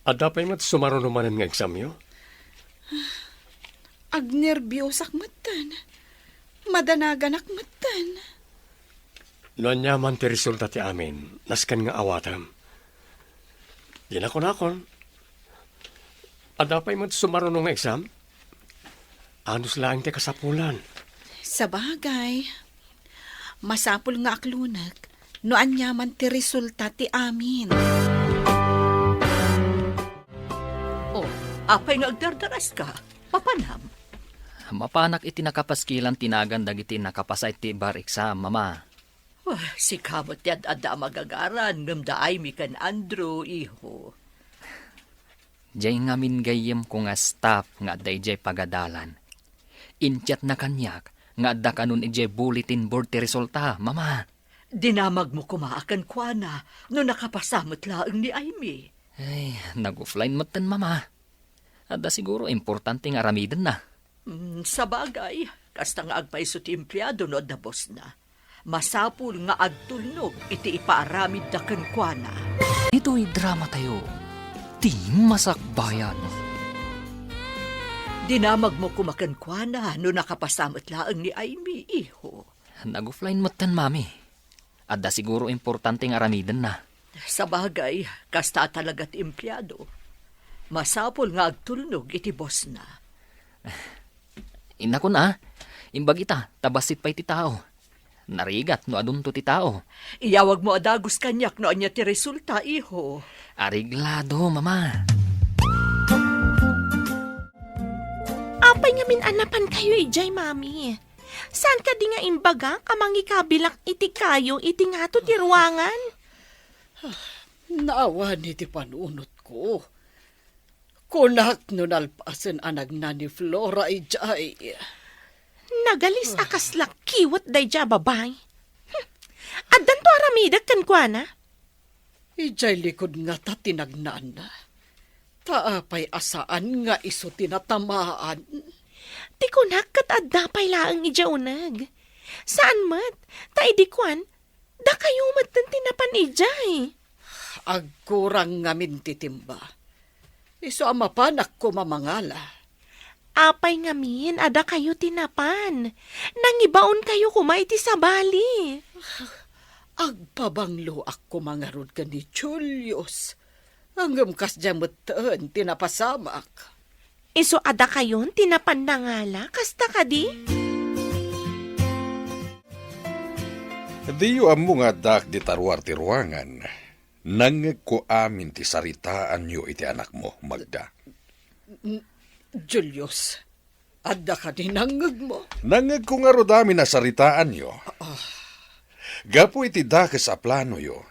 Adda pay met sumaruno manen nga examyo? Agnerbiosak metten. Madanaganak metten. No aniaman ti resulta ti amin, nasken nga awatem. Dina kunakon, adda pay met sumaruno nga exam? Anus laeng ti kasapulan. Sabagay, masapul nga aklonek no aniaman ti resulta ti amin. Oh, apay nga agdardaraska? Papanam? Mapanak iti nakapaskilan ti nagan dagiti nakapasa iti bar exam, Mama. Ah, sika met ti ad-adda a magagaran, ngem da Aimee ken Andrew, iho. Diay ngamin gayyemko nga staff nga adda idiay pagadalan. Inchatna kaniak nga adda kanon idiay bulletin board ti resulta, Mama. Dinamagmo koma a kenkuana no nakapasa met laeng ni Aimee. Ay, nag-offline metten, Mama. Adda siguro importante nga aramidenna. Mm, sabagay, kasta nga agpayso ti empleado no adda bossna. Masapul nga agtulnog iti ipaaramidda kenkuana. Ditoy dramatayo, ti masakbayan. Dinamagmo koma kenkuana no nakapasa met laeng ni Aimee, iho. Nag-offline metten, Mami. Adda siguro importante nga aramidenna. Sabagay, kasta talaga ti empleado. Masapul nga agtulnog iti bossna. Innakon a, imbag ita, ta bassit pay ti tao. Narigat no adunto ti tao. Iyawagmo a dagus kaniak no ania ti resulta, iho. Areglado, Mama. Apay ngamin a napankayo idiay, Mami? Saan kadi nga imbagak a mangikabilak iti kayo iti ngato ti ruangan? Naawan iti panunotko. Kunak no nalpasen a nagna ni Flora idiay. Nagalis a kasla kiwet daydiay a babai. Hmm. Addanto aramidek kenkuana? Idiay likud ngata ti nagnaanna. Ta apay a saan nga isu ti natamaan? Ti kunak ket adda pay laeng idiay uneg. Saan met, ta idi kuan, dakayo metten ti napan idiay. Agkurang ngamin ti timba. Isu a mapanak koma mangala. Apay ngamin a dakayo ti napan? Nangibaonkayo koma iti sabali. Agpabangloak koma ngarud ken ni Julius. Ngem kasdiay metten ti napasamak. Isu a dakayon ti napan nangala, kasta kadi? Diyo ammo nga addaak dita ruar ti ruangan. Nangngegko amin ti saritaanyo iti anakmo, Magda. N-, Julius, adda kadi nangngegmo? Nangngegko ngarud amin a saritaanyo. Ah. Gapu iti dakes a planoyo,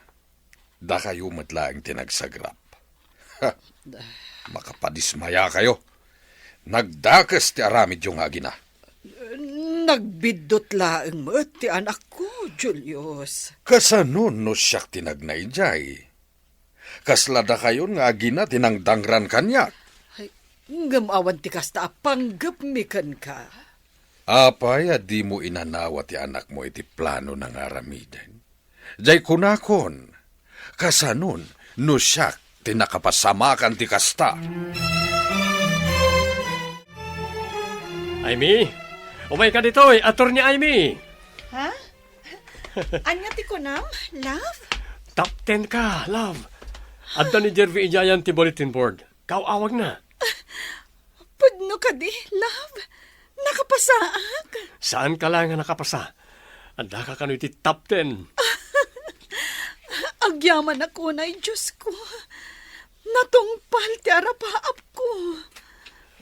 dakayo met laeng ti nagsagrap. Ha! Makapadismayakayo. Nagdakes ti aramidyo nga agina. Nagbiddut laeng met ti anakko, Julius. Kasano no siak ti nagna idiay? Kasla dakayon nga agina ti nangdangran kaniak? Ay, ngem awan ti kasta a panggepmi kenka. Apay a dimo inanawa ti anakmo iti planona nga aramiden? Jay kunakon, kasanon no siak ti nakapasamakan ti kasta? Amy, umayka ditoy, Attorney Amy! Ha? Ania ti kunam, love? Top ten ka, love. Adda ni Jervy idiayan ti bulletin board. Kaaw-awagna. Pudno kadi, love? Nakapasaak? Saanka laeng a nakapasa. Addaka kano iti top ten. Agyamanak unay, Diosko. Natungpal ti arapaapko.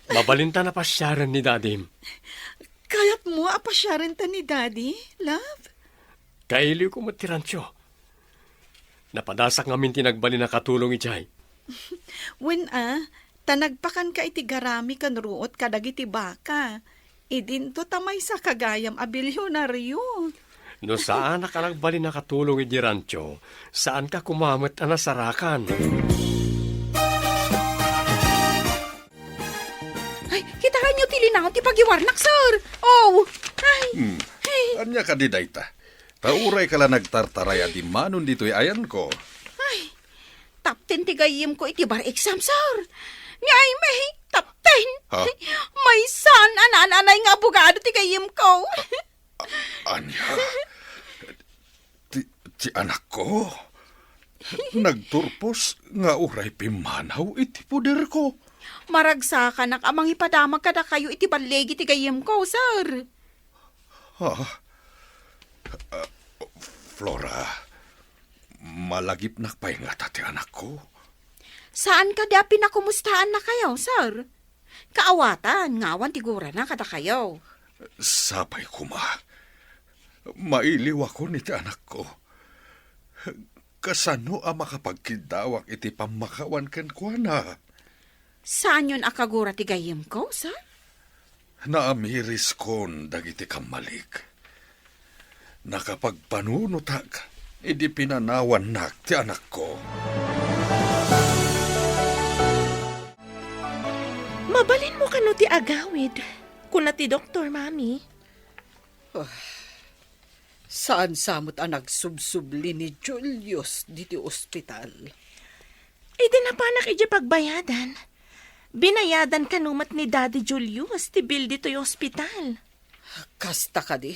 Mabalinta a pasiaren ni Dadim. Kayatmo a pasiarenta ni Daddy, love? Kailiwko met ti rancho. Napadasak ngamin ti nagbalin a katulong idiay. Wen a, ta nagpakanka iti garami ken ruot kadagiti baka. Idinto ta maysaka gayam a bilionario. No saanak a nagbalin a katulong iti rancho, saanka koma met a nasarakan. Ay, kitaenyo ti linaw ti pagiwarnak, sir. Oh, ay. Hmm. Ay. Ania kadi dayta? Ta urayka la nagtartaray a dimmanon ditoy ayanko. Ay, top ten ti gayyemko iti bar exam, sir. Ni Aimee, top ten. Ha? Maysa a naan-anay nga abogado ti gayyemko. A-, ania? Ti, ti anakko? Nagturpos nga uray pimmanaw iti poderko. Maragsakanak a mangipadamag kadakayo iti balligi ti gayyemko, sir. Ha? Ah, Flora, malagipnak pay ngata ti anakko? Saan kadi a pinakumustaannakayo, sir? Kaawatan nga awan ti gurana kadakayo. Sapay koma. Mailiwakon iti anakko. Kasano a makapagkiddawak iti pammakawan kenkuana? Saanyon a kagura ti gayyemko, sir? Naamiriskon dagiti kammalik. Nakapagpanunotak idi pinanawannak ti anakko. Mabalinmo kano ti agawid, kuna ti doktor, Mami. Ah, saan sa met a nagsubsubli ni Julius diti ospital? Idi napanak idiay pagbayadan, binayadan kano met ni Daddy Julius ti bill ditoy ospital. Kasta kadi?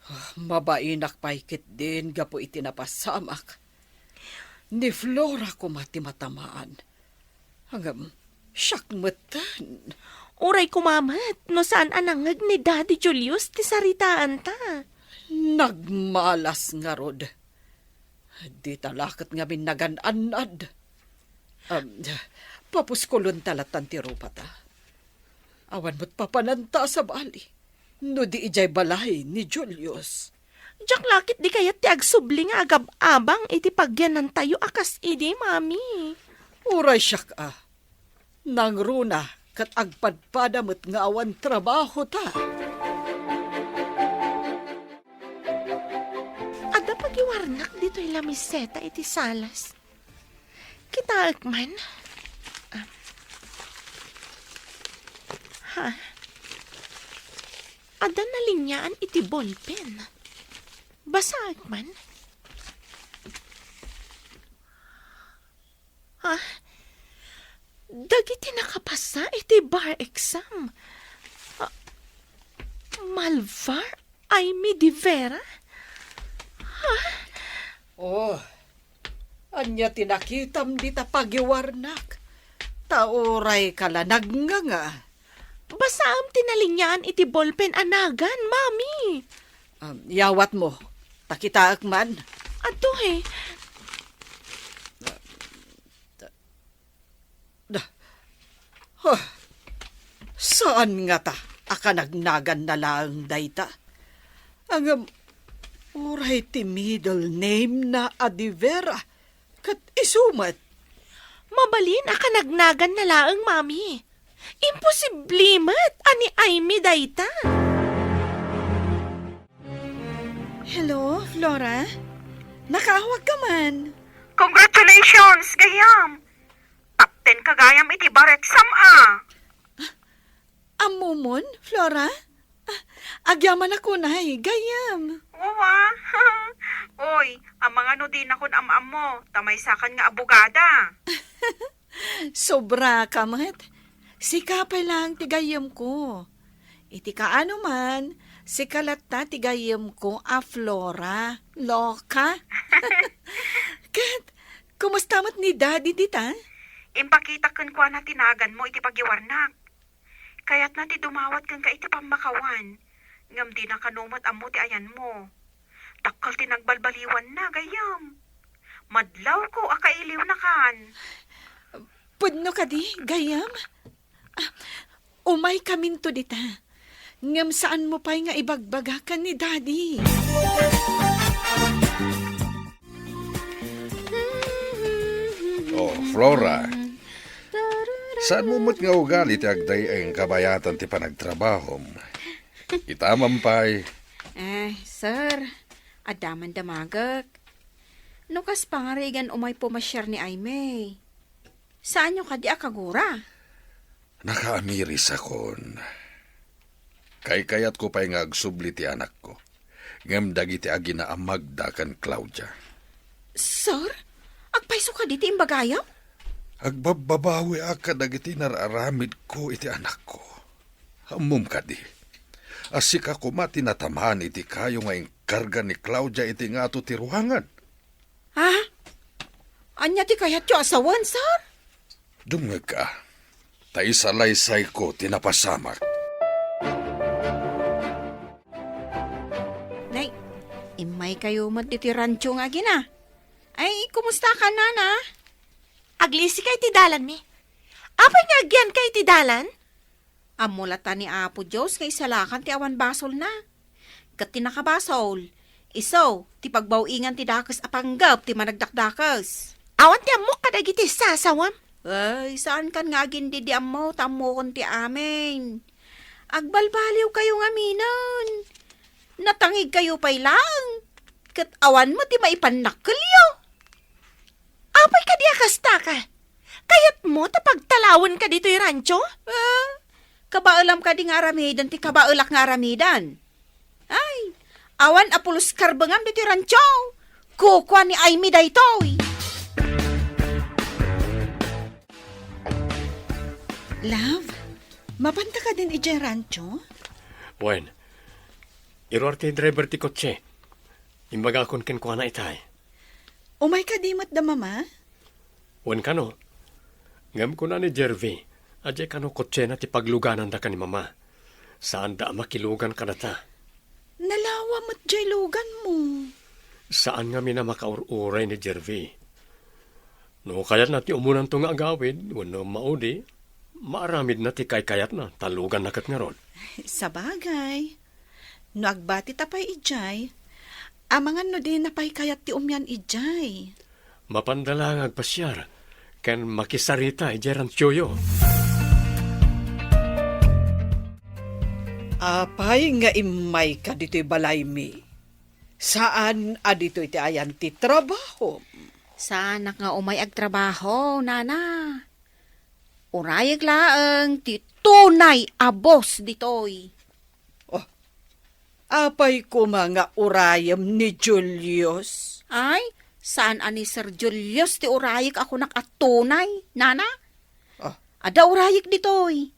Ah, mabainak pay ketdin gapu iti napasamak. Ni Flora koma ti matamaan. Ngem, siak metten. Uray koma met no saan a nangngeg ni Daddy Julius ti saritaanta. Nagmalas ngarud. Dita la ket ngamin nagan-annad. Am, papuskulonta latan ti rupata. Awan met papananta a sabali no di idiay balay ni Julius. Diak la ketdi kayat ti agsubli nga agab-abang iti pagyanantayo a kas idi, Mami. Uray siak a, nangruna ket agpadpada met nga awan trabahota. Adda pagiwarnak ditoy lamiseta iti salas. Kitaek man. Ah. Ha? Adda nalinyaan iti bolpen. Basaek man. Ah, dagiti nakapasa iti bar exam. Ah, Malvar Aimee de Vera? Ah? Oh, Ania ti nakitam dita pagiwarnak? Ta urayka la nagnganga. Basaem ti nalinyaan iti bolpen a nagan, Mami. Um, yawatmo. Ta kitaek man. Adto, he. Da, huh, saan ngata a kanagnaganna laeng dayta? Ngem, uray ti middle name na a de Vera, ket isu met. Mabalin a kanagnaganna laeng, Mami. Imposible met a ni Aimee dayta. Hello, Flora? Nakaawagka man? Congratulations, gayam! Top ten ka gayam iti bar exam, a. Ammomon, Flora? Ah, agyamanak unay, gayam. Wa. Oy, amangan no dinakon am-ammo, ta maysakan nga abogada. Sobraka met. Sika pay laeng ti gayyemko. Iti kaano man, sika latta ti gayyemko a Flora. Loka. Ket, kumusta met ni Daddy dita? Impakita kenkuana ti naganmo iti pagiwarnak. Kayatna ti dumawat kenka iti pammakawan, ngem dina kano met ammo ti ayanmo. Dakkel ti nagbalbaliwanna, gayyem. Madlawko a kailiwnakan. Pudno kadi, gayyem? Ah, umaykaminto dita. Ngem saanmo pay nga ibagbaga ken ni Daddy. Oh, Flora. Saanmo met nga ugali ti agday-ay nga kabayatan ti panagtrabahom? Ita man pay. Eh, sir, adda man damagek. No kas pangarigan umay pumasiar ni Aimee, saanyo kadi a kagura? Nakaamirisakon. Kaykayatko pay nga agsubli ti anakko. Ngem dagiti agina a Magda ken Claudia. Sir, agpayso kadi ti imbagayo? Agbabbabawiak kadagiti nar-aramidko iti anakko. Ammom kadi, a sika koma ti natamaan iti kayo nga inkarga ni Claudia iti ngato ti ruangan. Ha? Ania ti kayatyo a sawen, sir? Dumngegka, ta isalaysayko ti napasamak. Nay, immaykayo met ditoy rancho nga agina. Ay, kumusta ka, nana? Aglisika iti dalanmi. Apay nga agyanka iti dalan? Ammo latta ni Apo Dios nga isalakan ti awan basolna. Ket ti nakabasol, isu ti pagbaw-ingan ti dakes a panggep ti managdakdakes. Awan ti ammok kadagiti sasawem. Ay, saankan nga agindidi ammo, ta ammokon ti amin. Agbalbaliwkayo ngaminen. Natangigkayo pay laeng, ket awan met ti maipannakkelyo. Apay kadi a kasta ka? Kayatmo ta pagtalawenka ditoy rancho? Ah, kabaelam kadi nga aramiden ti kabaelak nga aramiden? Ay, awan a pulos karbengam ditoy rancho. Kukua ni Aimee daytoy. Love, mapanta kadin idiay rancho? Wen, iruar ti driver ti kotse. Imbagakon kenkuana itay. Umay kadi met da mama? Wen kano. Ngem kuna ni Jervy, a diay kano kotsena ti paglugananda ken ni mama. Saanda a makilugan kadata. Nalawa met diay luganmo. Saan ngamin a makaur-uray ni Jervy. No kayatna ti umunanto nga agawid wenno maudi, maaramidna ti kaykayatna, ta luganna ket ngarud. Sabagay. No agbatita pay idiay, amangan no dina pay kayat ti umian idiay. Mapanda la nga agpasiar ken makisarita idiay ranchoyo. Apay nga immayka ditoy balaymi? Saan a ditoy ti ayan ti trabahom? Saanak nga umay agtrabaho, nana. Urayek laeng ti tunay a boss ditoy. Oh, apay koma nga urayem ni Julius? Ay, saan a ni Sir Julius ti urayek a kunak a tunay, nana? Ah. Adda urayek ditoy.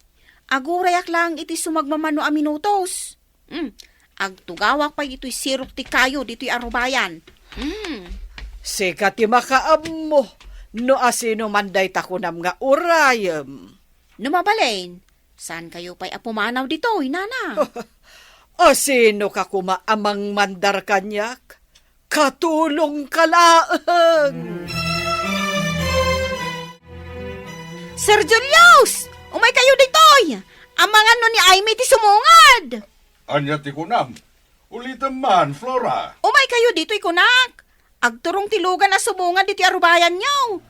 Agurayak laeng iti sumagmamano a minutos. Hmm, agtugawak pay ditoy sirok ti kayo ditoy a rubayan. Hmm. Sika ti makaammo no asino man dayta kunam nga urayem. No mabalin, saankayo pay a pumanaw ditoy, nana. Asino ka koma a mangmandar kaniak? Katulongka laeng. Sir Julius! Umaykayo ditoy! Amangan no ni Aimee ti sumungad! Ania ti kunam? Ulitem man, Flora. Umaykayo ditoy, kunak. Agturong ti lugan a sumungad ditoy a rubayanyo.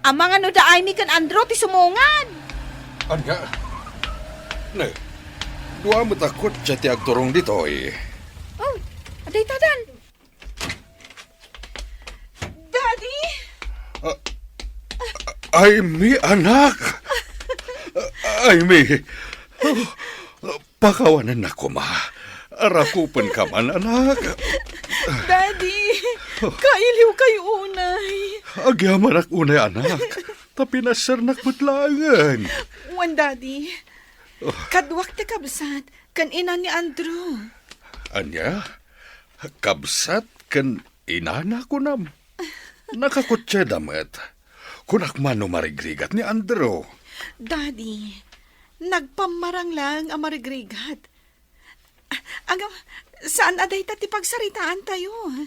Amangan no da Aimee ken Andrew ti sumungad. Ania? Ne, dua met a kotse ti agturong ditoy. Oh, adda itadan. Daddy! Ah, Aimee, anak! Aimee! Oh, pakawanennak koma. Rakupenka man, anak. Daddy, kailiwkayo unay. Agyamanak unay, anak. Ta pinasernak met laengen. Wen, Daddy. Oh. Kaduak ti kabsat ken ina ni Andrew. Ania? Kabsat ken inana kunam? Nakakotseda met. Kunak man no marigrigat ni Andrew. Daddy, nagpammarang laeng a marigrigat. Agam, saan a dayta ti pagsaritaantayo?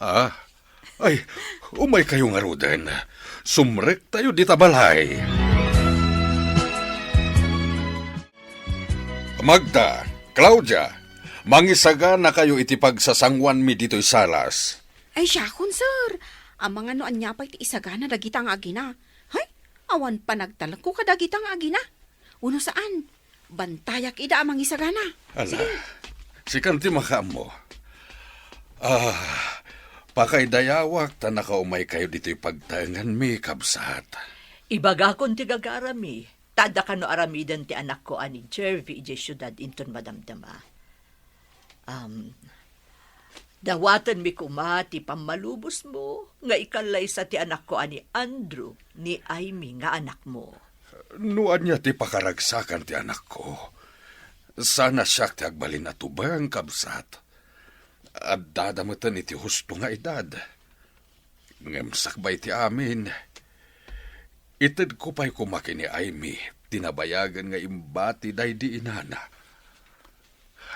Ah, ay, umaykayo ngaruden. Sumrektayo dita balay. Magda, Claudia, mangisaganakayo iti pagsasanguanmi ditoy salas. Ay, siakon, sir. Amangan no ania pay ti isagana dagita nga agina. Hay, awan panagtalekko kadagita nga agina. Wenno saan, bantayak ida a mangisagana. Ala, sige. Sikan ti makaammo. Ah, pakaidayawak ta nakaumaykayo ditoy pagtaenganmi, kabsat. Ibagakon ti gagarami, ta adda kano aramiden ti anakko a ni Jervy idiay siudad inton madamdama. Am, dawatenmi koma ti pammalubosmo nga ikallaysa ti anakko a ni Andrew, ni Aimee nga anakmo. No ania ti pakaragsakan ti anakko, saan a siak ti agbalin a tubeng, kabsat. Addada meten iti husto nga edad. Ngem sakbay ti amin, itedko pay koma ken ni Aimee ti nabayagen nga imbati daydi inana.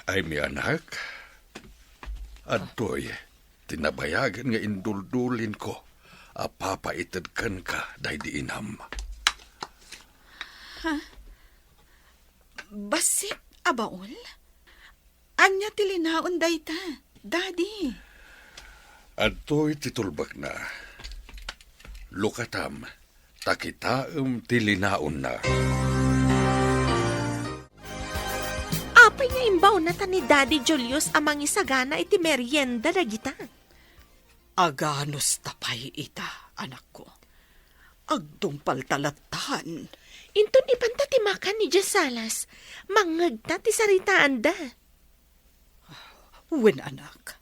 Aimee, anak, adtoy ti nabayagen nga induldulinko a papaited kenka daydi inam. Ha? Bassit a baul? Ania ti linaon dayta, Daddy? Adtoy ti tulbekna. Lukatam, ta kitaem ti linaonna. Apay nga imbaonta ni Daddy Julius a mangisagana iti merienda dagita? Aganusta pay ita, anakko. Agtungpalta lattan. Inton ipanta ti makan idiay salas, mangngegta ti saritaanda. Wen, anak,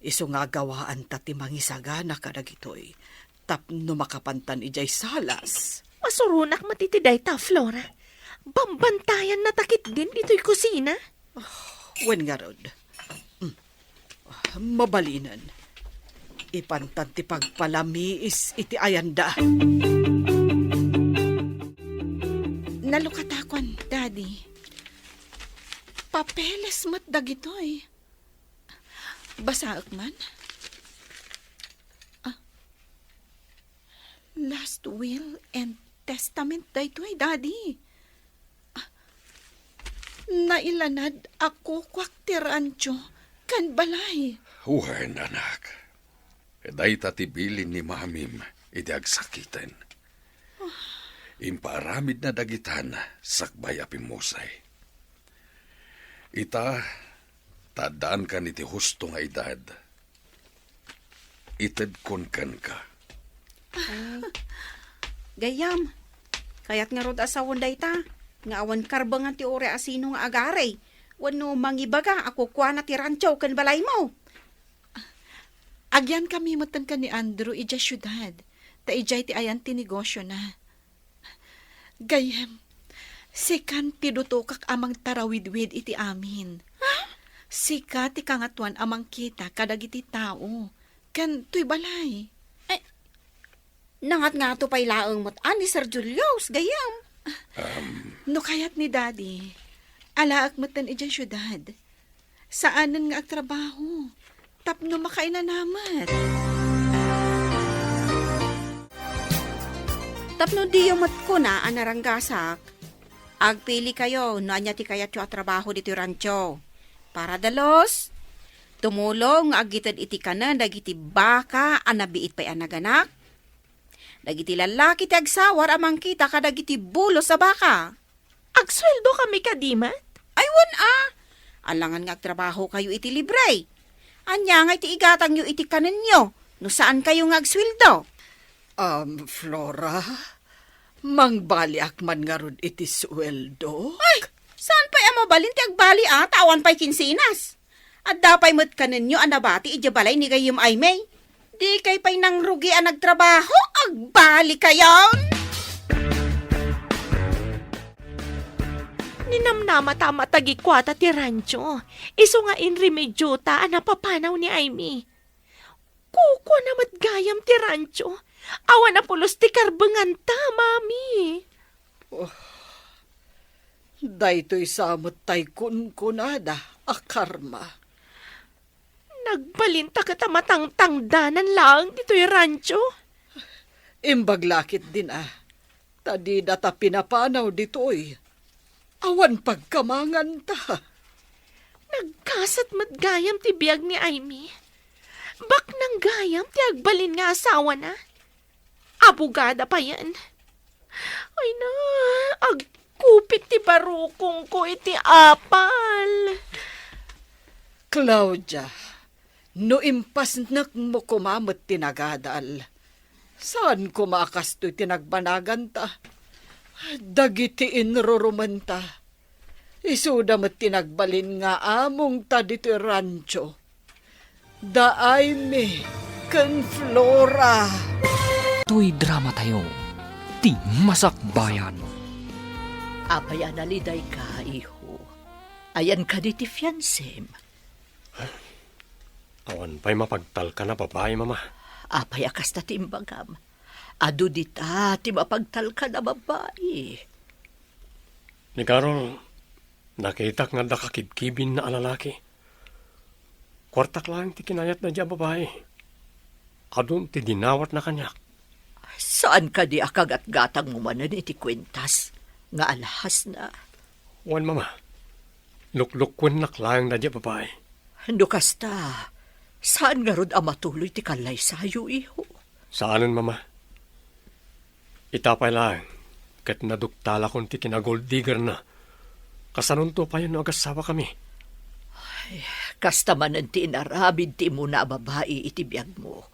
isu nga agawaanta ti mangisagana kadagitoy tapno makapantan idiay salas. Masuronak met iti dayta, Flora. Bambantayanna ta ketdin ditoy kusina. Wen ngarud. Mm. Mabalinen. Ipantan ti pagpalamiis iti ayanda. Nalukatakon, Daddy. Papeles met dagitoy. Basaek man. Ah, last will and testament daytoy, Daddy. Ah, nailanad a kukuak ti rancho ken balay. Wen, anak. Dayta ti bilin ni mamim idi agsakiten. Impaaramidna dagitan sakbay a pimmusay. Ita, ta addaankan iti husto nga edad, itedkon kenka. Ay, gayyem, kayat ngarud a sawen dayta, nga awan karbengan ti uray a sino nga agari, wenno mangibaga a kukuana ti rancho ken balaymo. Agyankami metten ken ni Andrew idiay siudad, ta idiay ti ayan ti negosiona. Gayyem, sikan ti dutokak a mangtarawidwid iti amin. Ha? Sika ti kangatoan a mangkita kadagiti tao Ken toy balay. Ay, nangatngato pay laeng met a ni Sir Julius, gayyem. No kayat ni Daddy, alaek metten idiay siudad. Saanen nga agtrabaho tapno makainanamet. Tapno diyo met kuna a naranggasak, agpili kayo no ania ti kayatyo a trabaho ditoy rancho. Para dalus, tumulong nga agited iti kanen dagiti baka a nabiit pay a naganak, dagiti lallaki ti agsawar a mangkita kadagiti bulos a baka. Agsueldo kami kadi met? Ay, wen a! Alangan nga agtrabaho kayo iti libre. Ania nga iti igatangyo iti kanenyo no saan kayo nga agsueldo? Um, Flora, mangbaliak man ngarud iti sueldo? Ay, saan pay a mabalin ti agbali a, ta awan pay kinsinas. Adda pay met kanenyo a nabati idiay balay ni gayyem Aimee. Dikay pay nangrugi a nagtrabaho, agbali kayon! Ninamnamata a matagikuata ti rancho, isu nga inremediota a napapanaw ni Aimee. Kukuana met gayam ti rancho. Awan a pulos ti karbenganta, Mami. Oh, daytoy sa met tay kunkunada a karma. Nagbalinta ket a matangtangdanan laeng ditoy rancho. Imbag la ketdin a, ta dida ta pinapanaw ditoy. Awan pagkamanganta. Nagkasat met gayam ti biag ni Aimee. Baknang gayam ti agbalin nga asawana. Abogada payen. Ay na, agkupit ti barukongko iti apal. Claudia, no impasnekmo koma met ti nagadal, saan koma a kastoy ti nagbanaganta. Dagiti inrurumenta, isuda met ti nagbalin nga amongta ditoy rancho. Da Aimee ken Flora. Toy dramatayo, ti Masakbayan. Apay a nalidayka, iho? Ayan kadi ti fiansem? Awan pay mapagtalkan a babai, Mama. Apay a kasta ti imbagam? Adu dita ti mapagtalkan a babai. Ni Carol, nakitak nga adda kakibkibinna a lalaki. Kuartak laeng ti kinayatna diay a babai. Adun ti dinawatna kaniak. Saan kadi a kagatgatangmo manen iti kuentas nga alhasna? Wen, Mama. Luklukuennak laeng daydiay a babai. No kasta, saan ngarud a matuloy ti kallaysayo, iho? Saanen, Mama. Ita pay laeng, ket naduktalakon ti kinagold diggerna. Kasanonto payen no agasawa kami? Ay, kasta manen ti inaramid ti immuna a babai iti biagmo.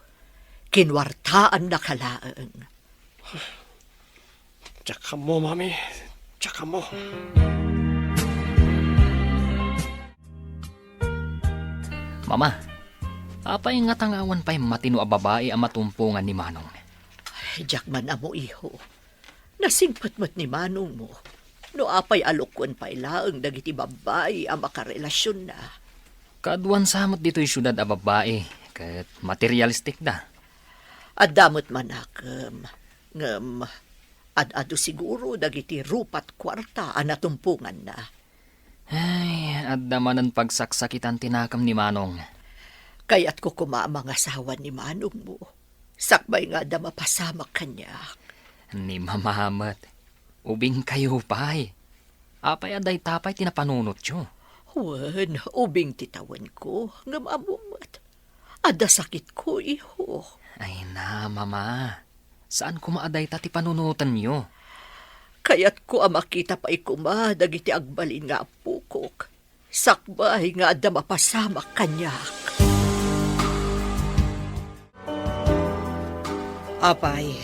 Kinuartaannaka laeng. Diak ammo, Mami. Diak ammo. Mama, apay ngata nga awan pay matino a babai a matumpongan ni Manong? Ay, diak man ammo, iho. Nasingpet met ni Manongmo. No apay a lukuen pay laeng dagiti babbai a makarelasionna. Kaaduan sa met ditoy siudad a babbai, ket materialistik da. Adda met manakem, ngem ad-adu siguro dagiti rupa't kuarta a natumponganna. Ay, adda manen pagsaksakitan ti nakem ni Manong. Kayatko koma a mangasawa ni Manongmo. Sakbay nga adda mapasamak kaniak. Ni Mama met, ubingkayo pay. Apay a dayta pay ti napanunotyo? Wen, ubing ti tawenko, ngem ammom met. Adda sakitko, iho. Ay na, Mama. Saan koma a dayta ti panunotenyo? Kayatko a makita pay koma dagiti agbalin nga appokok. Sakbay nga adda mapasamak kaniak. Apay,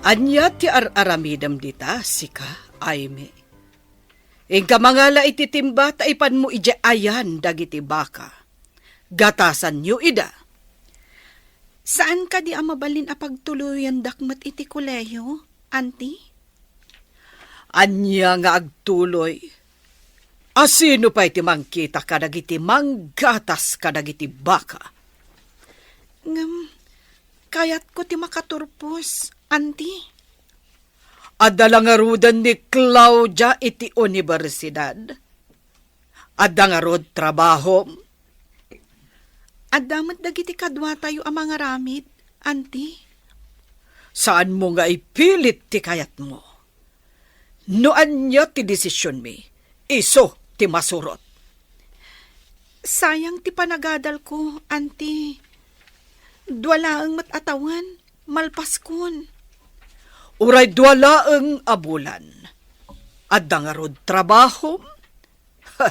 ania ti ar-aramidem dita, sika, Aimee? Inka mangala iti timba ta ipanmo idiay ayan dagiti baka. Gatasanyo ida. Saan kadi a mabalin a pagtuloyandak met iti kolehiyo, Auntie? Ania nga agtuloy? A sino pay ti mangkita kadagiti manggatas kadagiti baka? Ngem, kayatko ti makaturpos, Auntie. Adda la ngaruden ni Claudia iti universidad? Adda ngarud trabahom? Adda met dagiti kaduatayo a mangaramid, Auntie. Saanmo nga ipilit ti kayatmo. No ania ti desisionmi, isu ti masurot. Sayang ti panagadalko, Auntie. Dua laeng met a tawen, malpaskon. Uray dua laeng a bulan. Adda ngarud trabahom? Ha,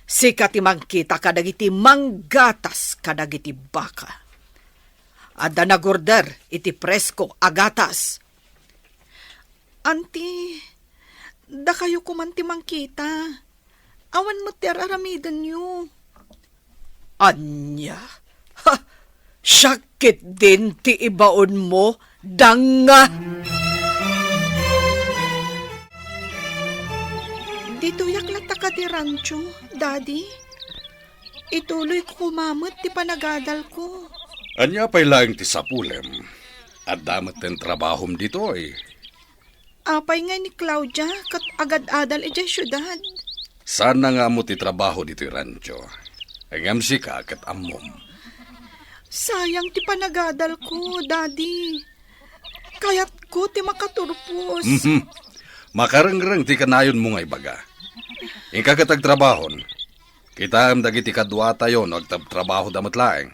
sika ti mangkita kadagiti manggatas kadagiti baka. Adda nagorder iti presko a gatas. Auntie, dakayo koman ti mangkita. Awan met ti ar-aramidenyo. Ania? Ha! Siak ketdin ti ibaonmo, danga! Ditoyak latta kadi rancho, Daddy. Ituloyko koma met ti panagadalko. Ania pay laeng ti sapulem? Adda metten trabahom ditoy. Apay ngay ni Claudia ket agad-adal idiay siudad? Saanna nga ammo ti trabaho ditoy rancho. Ngem sika ket ammom. Sayang ti panagadalko, Daddy. Kayatko ti makaturpos. Mhm. Makarengreng ti kanayonmo nga ibaga. Inka ket agtrabahon. Kitaem dagiti kaduatayo no agtrabtrabahoda met laeng.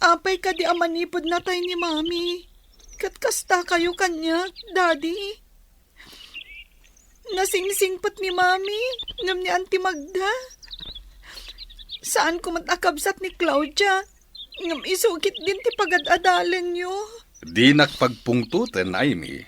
Apay kadi a manipud natay ni Mami? Ket kastakayo kaniak, Daddy? Nasingsingpet ni Mami ngem ni Auntie Magda. Saanko met a kabsat ni Claudia, ngem isu ketdin ti pagad-adalenyo. Dinak pagpungtoten, Amy.